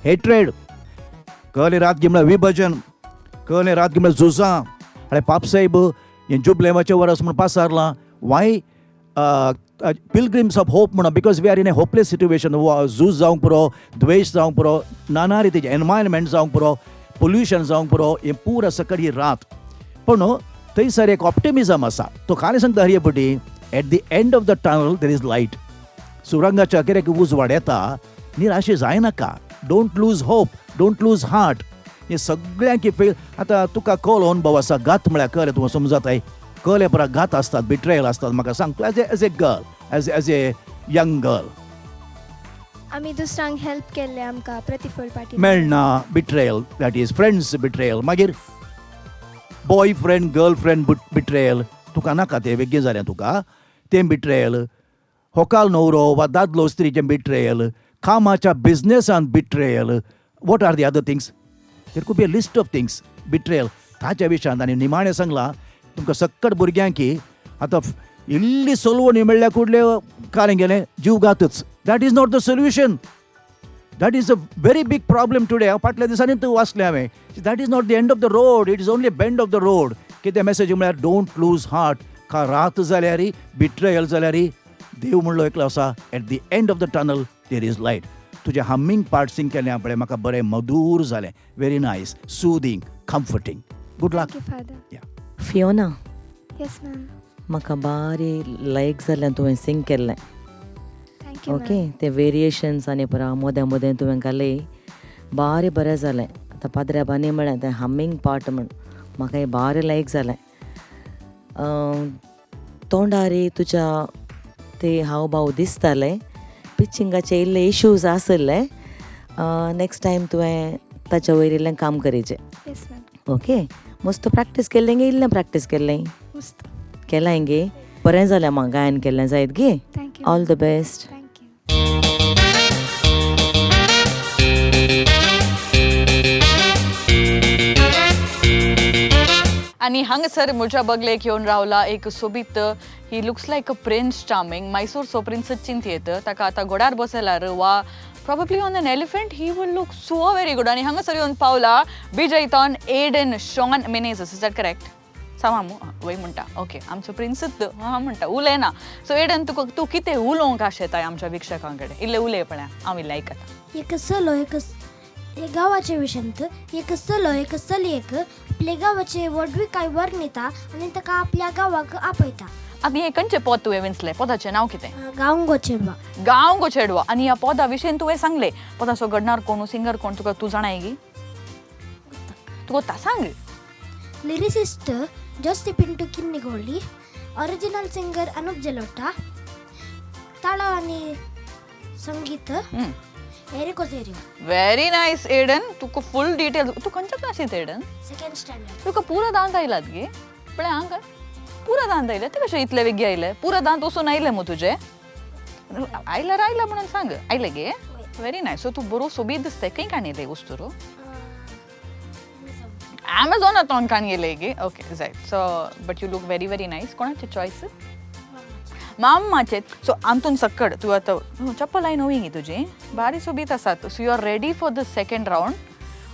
हेट्रेड. कलें रात गे म्हळ्यार विभजन, कलें रात गे म्हळ्यार झुजां. आनी पापसाहेब हें जुबलेवाचें वरस म्हूण पासारलां. वाय पिलग्रिम्स ऑफ होप म्हणून? Because we are in a hopeless situation. झूज जावंक पुरो, द्वेश जावंक पुरो, नाना रितीचें एनवायरमेंट जावंक पुरो, पोल्युशन जावंक पुरो, हें पूरा सकट ही रात. पूण थंयसर एक ऑप्टिमिजम आसा. तो खाली सांगता हरये पटी, at the end of the tunnel there is light. सुरंगाच्या अखेरेक उजवाड येता. निराशे जायनाका, don't lose hope, don't lose heart. हें सगळ्यांक फेल. आतां तुका कल अनुभव आसा, घात म्हळ्यार कळ्ळें तुका समजताय, कले परा घात आसतात, बिट्रेयल आसतात. म्हाका सांग तूं as a girl, as a young girl. आमी दुसऱ्यांक हेल्प केल्ले आमकां प्रतिफळ पाटी मेळना. Betrayal, that is friends betrayal. मागीर boy friend girl friend betrayal. तुका नाका तें, वेगळें जालें तुका तें बिट्रेयल. होकाल न्हवरो वा दादलो स्त्रीचें बिट्रेयल, कामाच्या बिजनेसान betrayal. What are the other things? There could be a list of things betrayal. ताच्या विशयांत आनी निमाणें सांगलां तुमकां सक्कट भुरग्यांक की आतां इल्ली सोलवणी मेळ्ळ्या कुडले कालें गेलें जीवघातच. That is not the solution. That is a very big problem today. हांव फाटल्या दिसांनी वाचलें हांवें. That is not the end of the road, it is only bend of the road. कितें मॅसेज म्हळ्यार don't lose heart. का रात जाल्यार, बिट्रेयल जाल्यार, देव म्हणलो एकलो आसा. At the end of the tunnel there is light. तुजें हम्मींग पार्ट सिंग केलें पळय, म्हाका बरें मधूर जालें. Very nice, soothing, comforting. Good luck. Thank you father. Fiona. Yes ma'am. म्हाका बारी लायक जालें तुवें सिंग केल्लें. Thank you. Okay, ते वेरिएशन्स आनी परा मोदें मोदें तुवें घाले, बारी बरें जालें. आतां पाद्र्या बानी म्हळें तें हम्मींग पार्ट म्हण म्हाका बारी लायक जालें. तोंडारी तुज्या ते हावभाव दिसताले, पिचिंगाचे इल्ले इश्यूज आसले. नेक्स्ट टायम तुवें ताच्या वयर इल्लें काम करीचें. Yes ma'am. Okay, मस्त प्रॅक्टीस केल्लें गे? इल्लें प्रॅक्टीस केल्लें? मस्त केलां गे? बरें जालें म्हाका गायन केल्लें जायत गे. Thank you. All the best. Thank you. आनी हांगासर म्हज्या बगलेक येवन रावला एक सोबीत, he looks like a prince charming, मैसूरचो प्रिन्स चिंतयेत. ताका आतां घोड्यार बसयल्यार वा probably on an elephant he will look so very good. आनी हांगासर येवन पावला विजयतान Aiden Sean Menezes. Is that correct? सामा वय म्हणटा. ओके, आमचो प्रिन्सूच हां म्हणटा, उलयना. सो एडन, तुका तूं कितें उलोवंक आशेताय आमच्या वीक्षकां कडेन? इल्लें उलय पळया, हांव इल्लें आयकता. एक चलो एक एक गांवाचे विशंत एक चलो एक चलयेक आपल्या गांवाचे व्हडविकाय वर्णिता आनी ताका आपल्या गांवाक आपयता. आतां हें खंयचें पद तुवें विंचलें? पदाचें नांव कितें? गांव गो चेडवा. गांव गो चेडवा. आनी ह्या पदा विशयन तुवें सांगलें, पदाचो घडणार कोण, सिंगर कोण, तुका तूं जाणाय गी? तुका सांग. Lyricist Josy Pinto Kinnigoli, original singer Anup Jalota, ताಳ आनी संगीत एरिको झेरियो. व्हेरी नायस एडन, तुका फूल डिटेल्स. तूं खंयच्या क्लासींत एडन? Second standard. तुका पुरा दांत आयलात गे? पळय हांगा पुरा दांत आयले. ते कशें इतले वेगळी आयले? पुरा दांत वचून आयले मू तुजे? आयल्यार आयला म्हणून सांग. आयले गे? Very nice. सो तूं बरो सोबीत दिसताय. खंय काण येयले वस्तू? अमेझॉनांतल्यान काण येयले गे? ओके जायत. So but you look very very nice. कोणाचे चॉयस? माम्माचे. सो आमतून सक्कड तूं आतां चप्पल I नवी गी तुजी, बारी सोबीत आसात. So you are ready for the second round.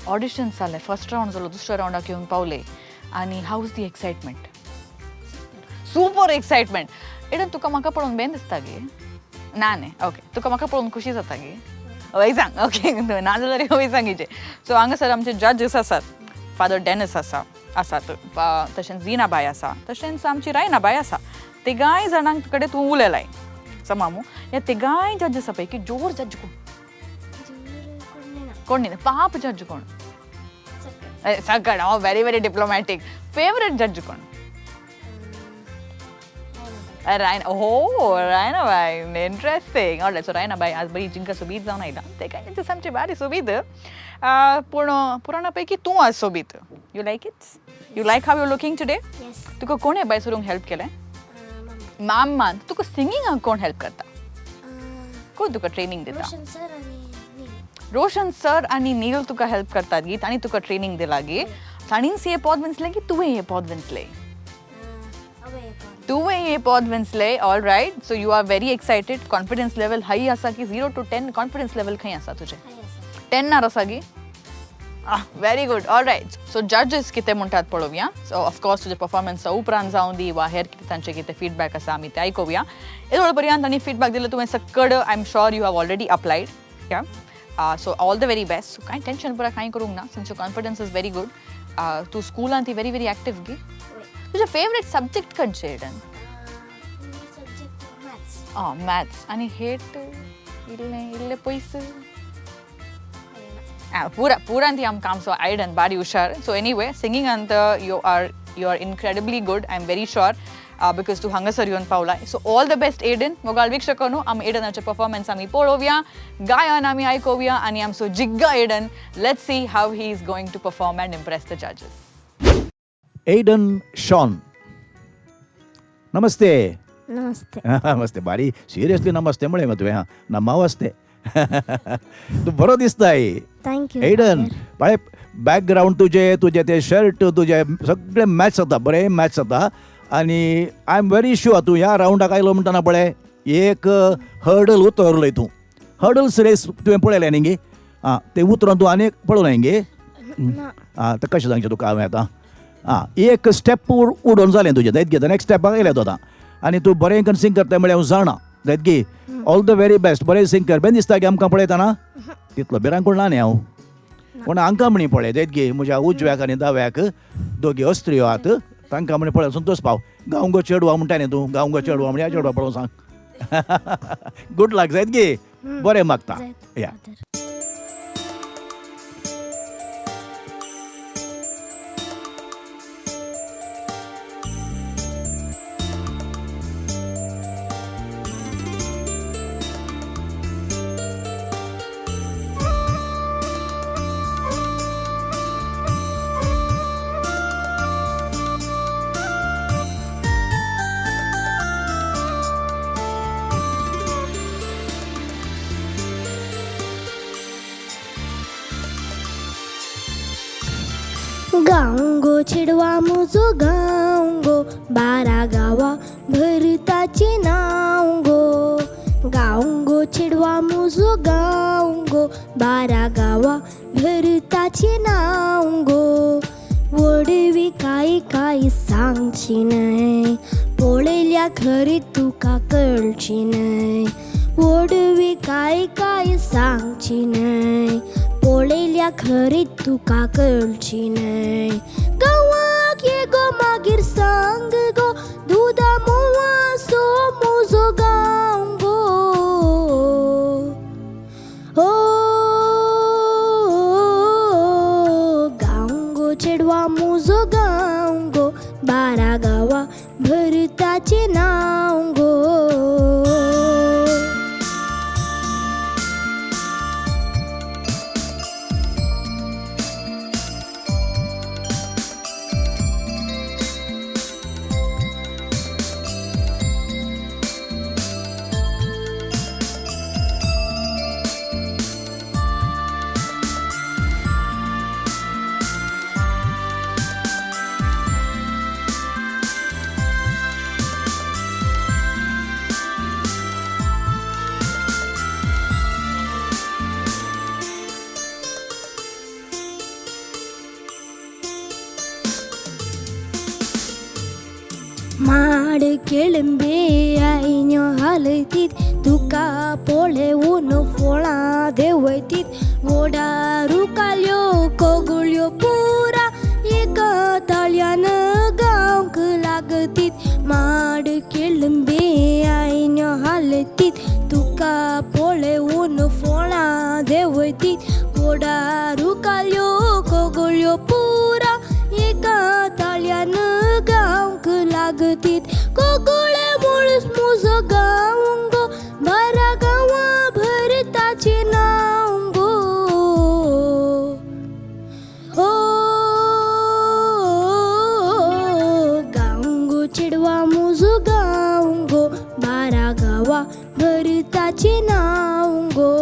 Audition जालें, फर्स्ट रावंड जालो, दुसऱ्या रावंडाक येवन पावले. आनी how is the excitement? Super excitement. Aiden, तुका म्हाका पळोवन बेन दिसता गे? ना न्ही? ओके, तुका म्हाका पळोवन खुशी जाता गे? हय सांग. ओके, ना जाल्यार हय सांगीचें. सो हांगासर आमचे जजीस आसात, फादर डेनिस आसा आसात, तशेंच जिना बाय आसा, तशेंच आमची रायना बाय आसा. तिगांय जाणां कडेन तूं उलयलाय समामू. ह्या तिगांय जजीसा पैकी जोर जज कोण? कोण न्ही? पाप जज कोण? सकड. हांव very very diplomatic. Favourite जज कोण? रायना. हो, रायना बाय, इंट्रस्टींग. ऑल सो रायना बाय आज बरी जिंका सोबीत जावन आयला. ते काय ते सामचे बारी सोबीत, पूण पुराणा पैकी तूं आज सोबीत. You like it? You like how you looking today? Yes. तुका कोणें बाय सरूंक हेल्प केलें? माम्मान. तुका सिंगिंगाक कोण हेल्प करता? कोण तुका ट्रेनींग दिता? रोशन सर आनी नील. रोशन सर आनी नील तुका हेल्प करतात गी? तांणी तुका ट्रेनींग दिला गी? ताणीच हे पद विंचलें की तुवें हें पद विंचलें? तुवें हें पद विंचलें. All right, so you are very excited. Confidence level high आसा की 0 to 10 confidence level खंय आसा तुजें? 10 आसा गी? Very good. All right, so जजीस कितें म्हणटात पळोवया. सो ऑफकोर्स तुजे परफॉर्मन्सा उपरांत जावं दी वा हेर कितें तांचे कितें फीडबॅक आसा आमी ते आयकुया. एदोळ पर्यंत तांणी फीडबॅक दिलो तुवें सकड. I am sure you have already applied. Yeah, so all the very best. कांय टेंशन पुरा कांय करूंक ना, since your confidence is very good. तूं स्कुलांत ती व्हेरी व्हेरी एक्टीव गी? तुजें फेवरेट सब्जेक्ट खंयचें एडन? मॅथ्स. आनी हेट इल्लें इल्लें पयस पुरा पुरांत ती आमकां आमचो आयडन बारी हुशार. सो एनीवे सिंगिंगांत you are incredibly good, I am very sure, because तूं हांगासर येवन पावलाय. So all the best Aiden. मोगाळ वीक्षकांनो, आमी एडनाचे परफॉर्मन्स आमी पळोवया, गायन आमी आयकोवया आनी आमचो जिग्गा Aiden, let's see how he is going to perform and impress the जजीस. Aiden Shawn, नमस्ते. नमस्ते. नमस्ते. बारी सिरियसली नमस्ते म्हळें मग तुवें. हां, नमावस्ते. तूं बरो दिसताय thank you Aiden. पळय बॅकग्रावंड तुजें, तुजें तें शर्ट, तुजें सगळें मॅच जाता, बरें मॅच जाता. आनी I am very sure तूं ह्या रावंडाक आयलो म्हणटना पळय एक हर्डल उतरलोय तूं. हर्डल्स रेस तुवें पळयलें न्ही गे? आं, तें उतरून तूं आनी पळोवं गे? आं, तें कशें सांगचें तुका हांवें आतां? आं, एक स्टेप उडोवन जालें तुजें जायत गे? नेक्स्ट स्टेपाक आयलें तूं आतां आनी तूं बरें करून सिंग करता म्हळ्यार हांव जाणा जायत गे? All the very best. बरें सिंग कर. बेन दिसता की आमकां पळयतना तितलो भिरांकूळ ना न्ही हांव, पूण हांकां म्हणी पळय जायत गे? म्हज्या उजव्याक आनी दाव्याक दोगी अस्त्रियो आहात, तांकां म्हणी पळय संतोष पाव. गांव गो चेडवा म्हणटा न्ही तूं, गांव गो चेडवा म्हण ह्या चेडवा पळोवन सांग. गुड लक जायत गे? बरें मागता. या. गांवगो चेडवा मुजो गांवगो, बारा गांवा भरताचे नांव गो. गांवगो चेडवा मुजो गांवगो, बारा गांवा भरताचे नांव गो. वडवी काय काय सांगची न्हय, पळयल्या खरी तुका कळची न्हय. वडवी काय काय सांगची न्हय, पळयल्या खरी तुका कळची न्हय. गांवाक ये गो मागीर सांग गो, दुदा म्होंवासो म्हजो गांव गो. ओ गांव गो चेडवा म्हजो गांव गो, बारा गांवा भरताचें नांव गो. माड केळंबे आयन्यो हालयतीत, तुका पळोवन फळां देंवयतीत. वडा रुखाल्यो कोगुळ्यो पुरा एका ताळ्यान गावंक लागतीत. माड केळंबे आयन्यो हालयतीत, तुका पळोवन फळां देंवयतीत. बोडा रुखाल्यो कोगळ्यो पुरा एका ताळ्यान गावंक लागतीत कोगळे मुळस मुजो गावंगो बारा गांवां भर ताचें नांव गो. ओ गावंगो चेडवा मुजो गावंगो बारा गांवा भर ताचें नांव गो.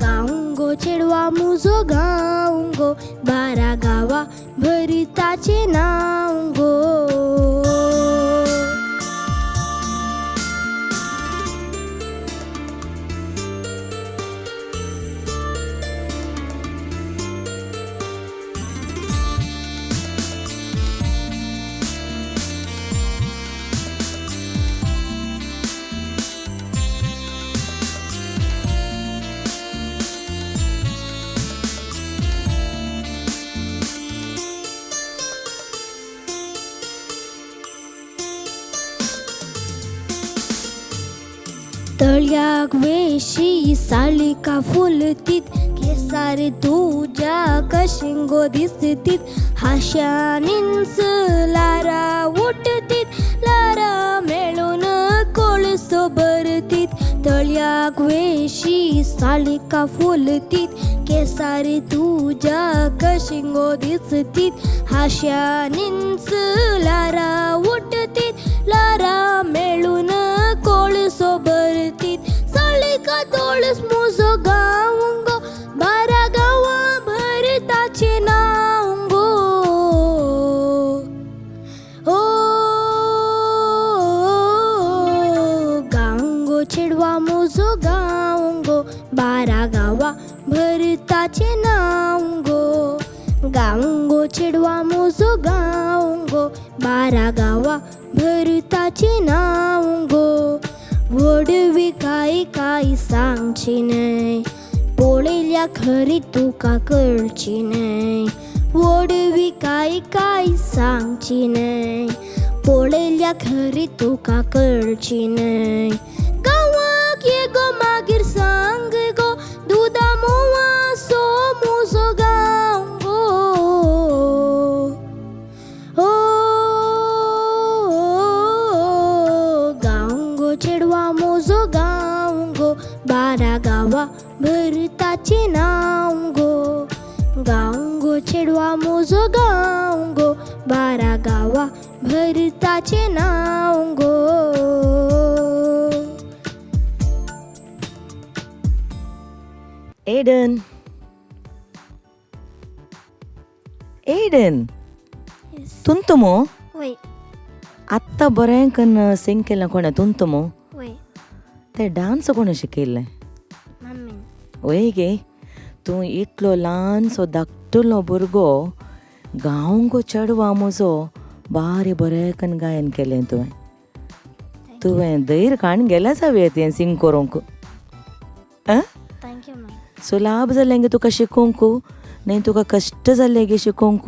गावंगो चेडवा मुजो गावंगो बारा गांवा भर ताचें नांव गो. तळयाक वेशी सालिका फुलतीत केसार तुज्या कशिंगो दिसतीत हाश्यानींच लारा उठतीत लारा मेळून कोळसो भरतीत. तळयाक वेशी सालिका फुलतीत केसार तुज्या कशिंगो दिसतीत हाश्यानींच लारा उठतीत लारा मेळून कोळसो भरतीत. सालिका तोळस मुजो गावंगो बारा गांवां भर ताचें नांव गो. ओ गावंगो चेडवा मुजो गावंगो बारा गांवां भर ताचें नांव गो. गावंगो चेडवा मुजो गावंगो बारा गांवां भर ताचें नांव गो. व्हडवी काय काय सांगची न्हय पळयल्या खरी तुका कळची न्हय. व्हडवी काय काय सांगची न्हय पळयल्या खरी तुका कळची न्हय. गांवाक ये गो मागीर सांग गो दुदा मोवा सो मुजो गांव गो. ओ गावंगो चेडवा मुजो गावंगो बारा गांवा भर ताचें नांव गो. गावंगो चेडवा मुजो गावंगो बारा गांवा भर ताचें नांव गो. एडन, एडन, तुंतमो वय आत्तां बरें कन्न सिंग केलें कोणें तुंतमो? वय. ते डांस कोणें शिकयल्लें? मम्मीन. वय गे, तूं इतलो ल्हानसो धाकटुलो भुरगो गावंगो चेडवा म्हजो बारी बरें कन्न गायन केलें तुवें. तुवें धैर्य काण गेलें जावया तें सिंग करूंक. आं, thank you ma'am. सुलाभ जालें गे तुका शिकोवंक? न्हय तुका कश्ट जालें गे शिकोवंक?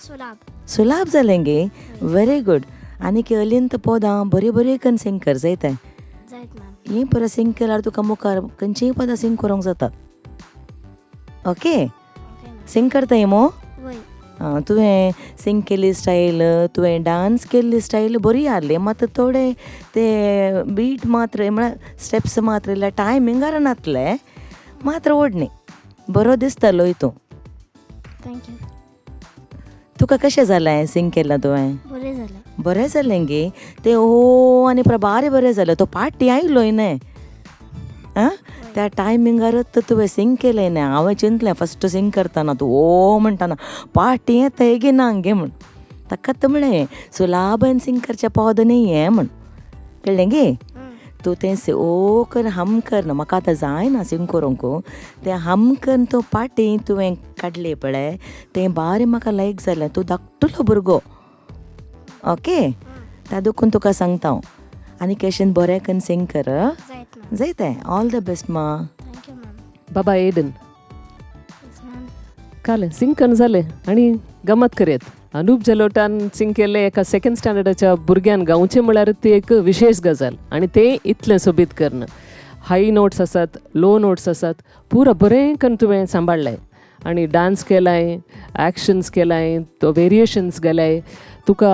सुलाभ. सुलाभ जालें गे, व्हेरी गुड. आनीक अलिंत पदां बरीं बरीं कन्न सिंग कर जायत. जायत मॅम. हीं परत सिंग केल्यार तुका मुखार खंयचीय पदां सिंग करूंक जातात. ओके, सिंग करताय मो? वय. आं, तुवें सिंग केल्ली स्टायल, तुवें डांस केल्ली स्टायल बरी आहली, मात थोडे ते बीट मात्र म्हळ्यार स्टेप्स मात्र इल्ले टायमिंगार नातले मात्र ओडणी बरो दिसतालोय तूं. Thank you. तुका कशें जालें सिंग केलां तुवें? बरें जालें. बरें जालें गे तें. ओ आनी बारी बरें जालें. तो पाटी आयलोय न्हय आं, त्या टायमिंगारच तुवें सिंग केलें न्हय. हांवें चिंतलें फस्ट सिंग करतना तूं ओ म्हणटाना पाटी येता गे ना गे म्हण, ताकाच म्हणलें सुलाबन सिंग करचें पद न्ही हें म्हण, कळ्ळें गे? तूं तें ओ कर हम कर ना, म्हाका आतां जायना सिंग करूंक. तें हम कर तूं पाटी तुवें काडली पळय तें बारी म्हाका लायक जालें. तूं धाकटुलो भुरगो, ओके, त्या देखून तुका सांगता हांव आनी केशेन बरें कन्न सिंग कर. जायत. ऑल the best मा. Thank you ma'am. बाबा एडन, मॅम. कालें सिंग कन्न जालें आनी गमत करयत. अनुप जलोटान सिंग केल्लें एका सेकंड स्टँडर्डाच्या भुरग्यान गावचें म्हळ्यार ती एक विशेश गजाल आनी तें इतलें सोबीत कर्ण. हाय नोट्स आसात, लो नोट्स आसात, पुरा बरें करून तुवें सांबाळ्ळें आनी डांस केलाय, एक्शन्स केलाय, तो वेरिएशन्स गेलाय. तुका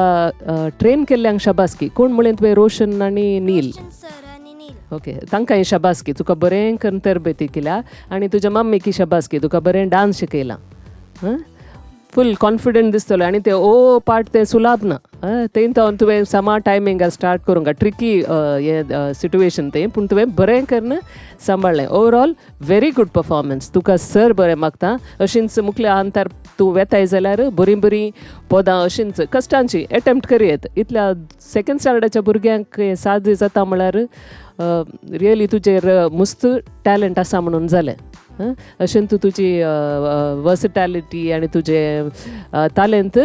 ट्रेन केल्ल्यांक शाबासकी. कोण म्हळें तुवें? रोशन आनी नील. सर आनी नील. ओके, तांकां ही शाबासकी, तुका बरें करून तरबेती केल्या. आनी तुज्या मम्मीकी शाबासकी, तुका बरें डांस शिकयला. हां, फूल कॉन्फिडंट दिसतलो. आनी ते ओ पार्ट तें सुलाभ ना, तें तो तुवें समा टायमिंगार स्टार्ट करूंक ट्रिकी हें सिट्युएशन तें, पूण तुवें बरें करून सांबाळ्ळें. Overall very good performance. तुका सर बरें मागता. अशींच मुखल्या अंतर तूं वेताय जाल्यार बरीं बरीं पदां अशींच कश्टांची एटेम्प्ट करयेत. इतल्या सेकंड स्टँडर्डाच्या भुरग्यांक हें साध्य जाता म्हळ्यार रियली तुजेर मस्त टॅलंट आसा म्हणून जालें. अशें तूं तुजी वर्सटॅलिटी आनी तुजें तालेंत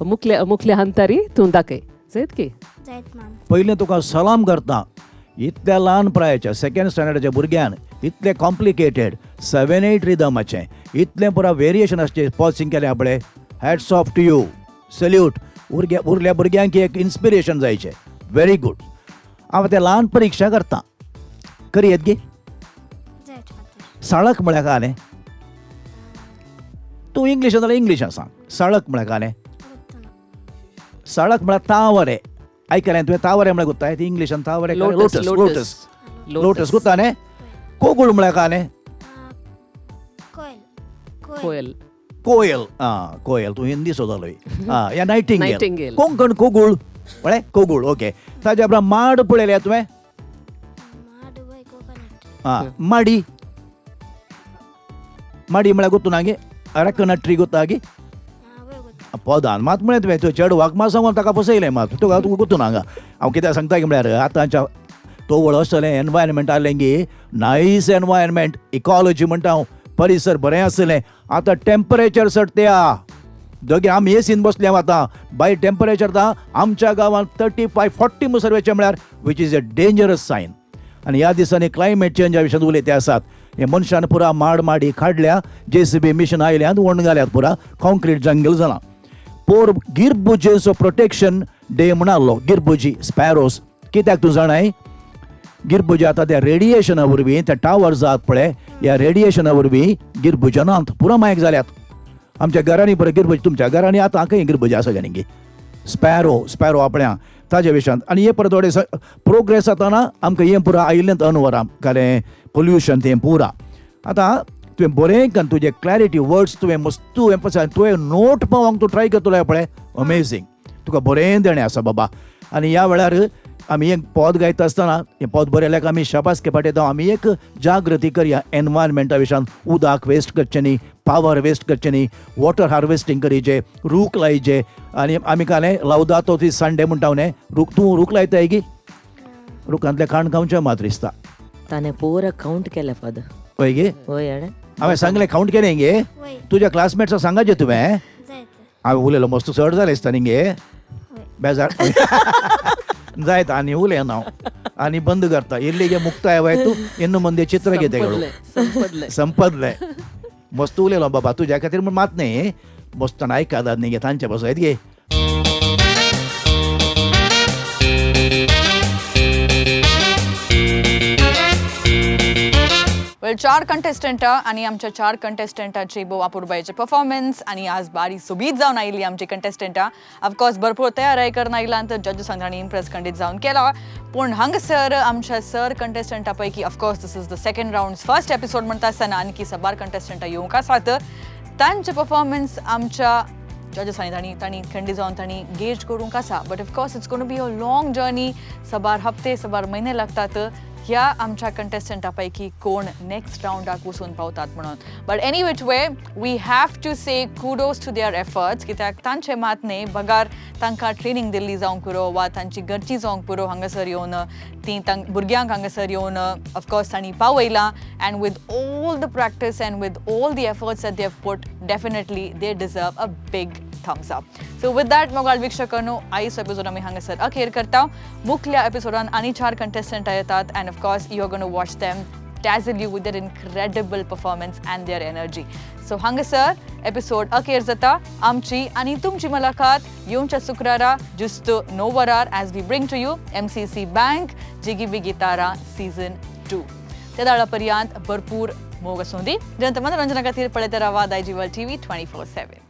मुखल्या मुखल्या हंतारी तूं दाखय. जायत की? जायत मॅम. पयलें तुका सलाम करता. इतल्या ल्हान प्रायेच्या सेकंड स्टँडर्डाच्या भुरग्यान इतलें कॉम्प्लिकेटेड 7/8 रिदमाचें इतलें पुरा वेरिएशन आसचें पॉसिंग केलें पळय, hats off to you, salute. उरल्या भुरग्यांक एक इन्स्पिरेशन जायचें. Very good. हांव तें ल्हान परिक्षा करता, करयेत गे? जायत फादर. साळक म्हळ्यार काय? तूं इंग्लिशान जाल्यार इंग्लिशान सांग. साळक म्हळ्यार काय? गोत्तना. साळक म्हळ्यार तावरे. आयकलें तुवें? तावरे म्हळ्यार गुत्ताय ती इंग्लिशान Taware. Lotus. Lotus, lotus Gutta न्ही? कोगूळ म्हळ्यार काय? कोयल, कोयल. कोयल. कोयल. आं, कोयल. तूं हिंदी सोदलोय. आं, या नायटिंगेल. नायटिंगेल. कोंकण कोगूळ पळय, कोगूळ. ओके, ताज्या उपरांत माड पळयल्या तुवें? माड वय, कोकोनट. आं, माडी. माडी म्हळ्यार गुत्तू ना गे? अरेकनट ट्री गुत्ता गी? वय, गोत्ता. पदान मात म्हळें तुवें, तुवें चेडवाक मात सांगून ताका फसयलें मात. तुका तुका गुत्तू ना हांगा. हांव कित्याक सांगता की म्हळ्यार आतांच्या तोवळ असलें एनवायरमेंट आहलें गी, नायस एनवायरमेंट, इकॉलॉजी म्हणटा हांव, परिसर बरें आसलें. आतां टेम्परेचर चडत्या दोगी आमी एसीन बसले. आतां भायर टेम्परेचर आतां आमच्या गांवांत 35 40 मुसर वचें म्हळ्यार which is a dangerous sign. आनी ह्या दिसांनी क्लायमेट चेंजा विशयांत उलयते आसात. हे मनशान पुरा माड माडी काडल्या, जेसीबी मिशन आयल्यात, वण घाल्यात, पुरा कॉन्क्रीट जंगल जालां. पोर गिरबुजेचो प्रोटेक्शन डे म्हणालो, गिरबुजी स्पॅरोस. कित्याक तूं जाणाय? गिरबुजे आतां त्या रेडिएशना वरवीं, त्या टावर जात पळय, ह्या रेडिएशना वरवीं गिरबुजनांत पुरा मायक जाल्यात. आमच्या घरांनी बरें गिरबुज, तुमच्या घरांनी आतां खंय गिरबुजे आसा गे? स्पॅरो, स्पॅरो आपल्या ताज्या विशयांत. आनी हे परत थोडे प्रोग्रेस जाताना आमकां हें पुरा आयिल्लें अनवरां कारण पोल्युशन तें पुरा. आतां तुवें बरें करून तुजें क्लॅरिटी वर्ड्स तुवें मस्तू एम्फसायज, तुवें नोट पावोंक तूं ट्राय करतलो पळय, अमेजींग. तुका बरें देणें आसा बाबा. आनी ह्या वेळार आमी एक पद गायता आसतना हें पद बरयल्याक आमी शाबासकी पाठयता. आमी एक जागृती करया एनवायरमेंटा विशयान. उदक वेस्ट करचें न्ही, पावर वेस्ट करचें न्ही, वॉटर हार्वेस्टींग करीचे, रूख लायचे. आनी आमी कालें लावदातो ती संडे म्हणटा न्ही, रूख. तूं रूख लायताय की रुखांतलें खाण खावचें मात दिसता. ताणें पुरा कावंट केलें फादर. हय गे? वय हाणें. हांवें सांगलें कावंट केलें गे? वय. तुज्या क्लासमेट्सां सांगाचें तुवें? जायत. हांवें उलयलो मस्त चड जालें दिसता न्ही गे? वय. बेजार जायत आनी उलयना हांव आनी बंद करता. इल्ली मुक्ताय वय तूं इನ್ನು ಮುಂದೆ ಚಿತ್ರಗೀತೆಗಳು. संपदलें. संपदलें. मस्त उलयलो बाबा तुज्या खातीर म्हण मात न्ही, मस्त आयकतात न्ही गे तांचे बसयत गे. वेल, चार कंटेस्टंटा आनी आमच्या चार कंटेस्टंटाची भोव अपुरबायेचे परफॉर्मन्स आनी आज बारी सोबीत जावन आयिल्ली आमची कंटेस्टंटा. ऑफकोर्स भरपूर तयारी करून आयला तर जजेसांक तांणी इम्प्रेस खंडीत जावन केला. पूण हांगासर आमच्या सर कंटेस्टंटा पैकी, of course this is the second round, first episode म्हणटा आसतना आणखी साबार कंटेस्टंटा येवंक आसात. तांचे परफॉर्मन्स आमच्या जजेसांनी तांणी तांणी खंडीत जावन तांणी गेज करूंक आसा. But of course it's gonna be a long journey. साबार हप्ते, साबार म्हयने लागतात ह्या आमच्या कंटेस्टंटा पैकी कोण नेक्स्ट रावंडाक वचून पावतात म्हणून. But any which way, we have to say kudos to their efforts, कित्याक तांचे मात न्ही बगार तांकां ट्रेनींग दिल्ली जावंक पुरो वा तांची घरची जावंक पुरो, हांगासर येवन ती तांक भुरग्यांक हांगासर येवन ऑफकोर्स तांणी पावयलां. And with all the practice and with all the efforts that they have put, definitely they deserve a big thumbs up. So with that, मोगाळ वीक्षकांनो, आयज एपिसोड आमी हांगासर अखेर करता. मुखल्या एपिसोडान आनी चार कंटेस्टंट येतात and of course you are gonna watch them dazzle you with their incredible performance and their energy. So हांगासर एपिसोड अखेर जाता. आमची आनी तुमची मुलाखत येवच्या शुक्रारा जुस्त 9 वरार as we bring to you MCC Bank Jigi Bigi Tara Season 2. त्या दाडा पर्यंत भरपूर मोग आसूं दी. जनता मनोरंजना खातीर पळयत रावा दायजिवल टीव्ही 24/7.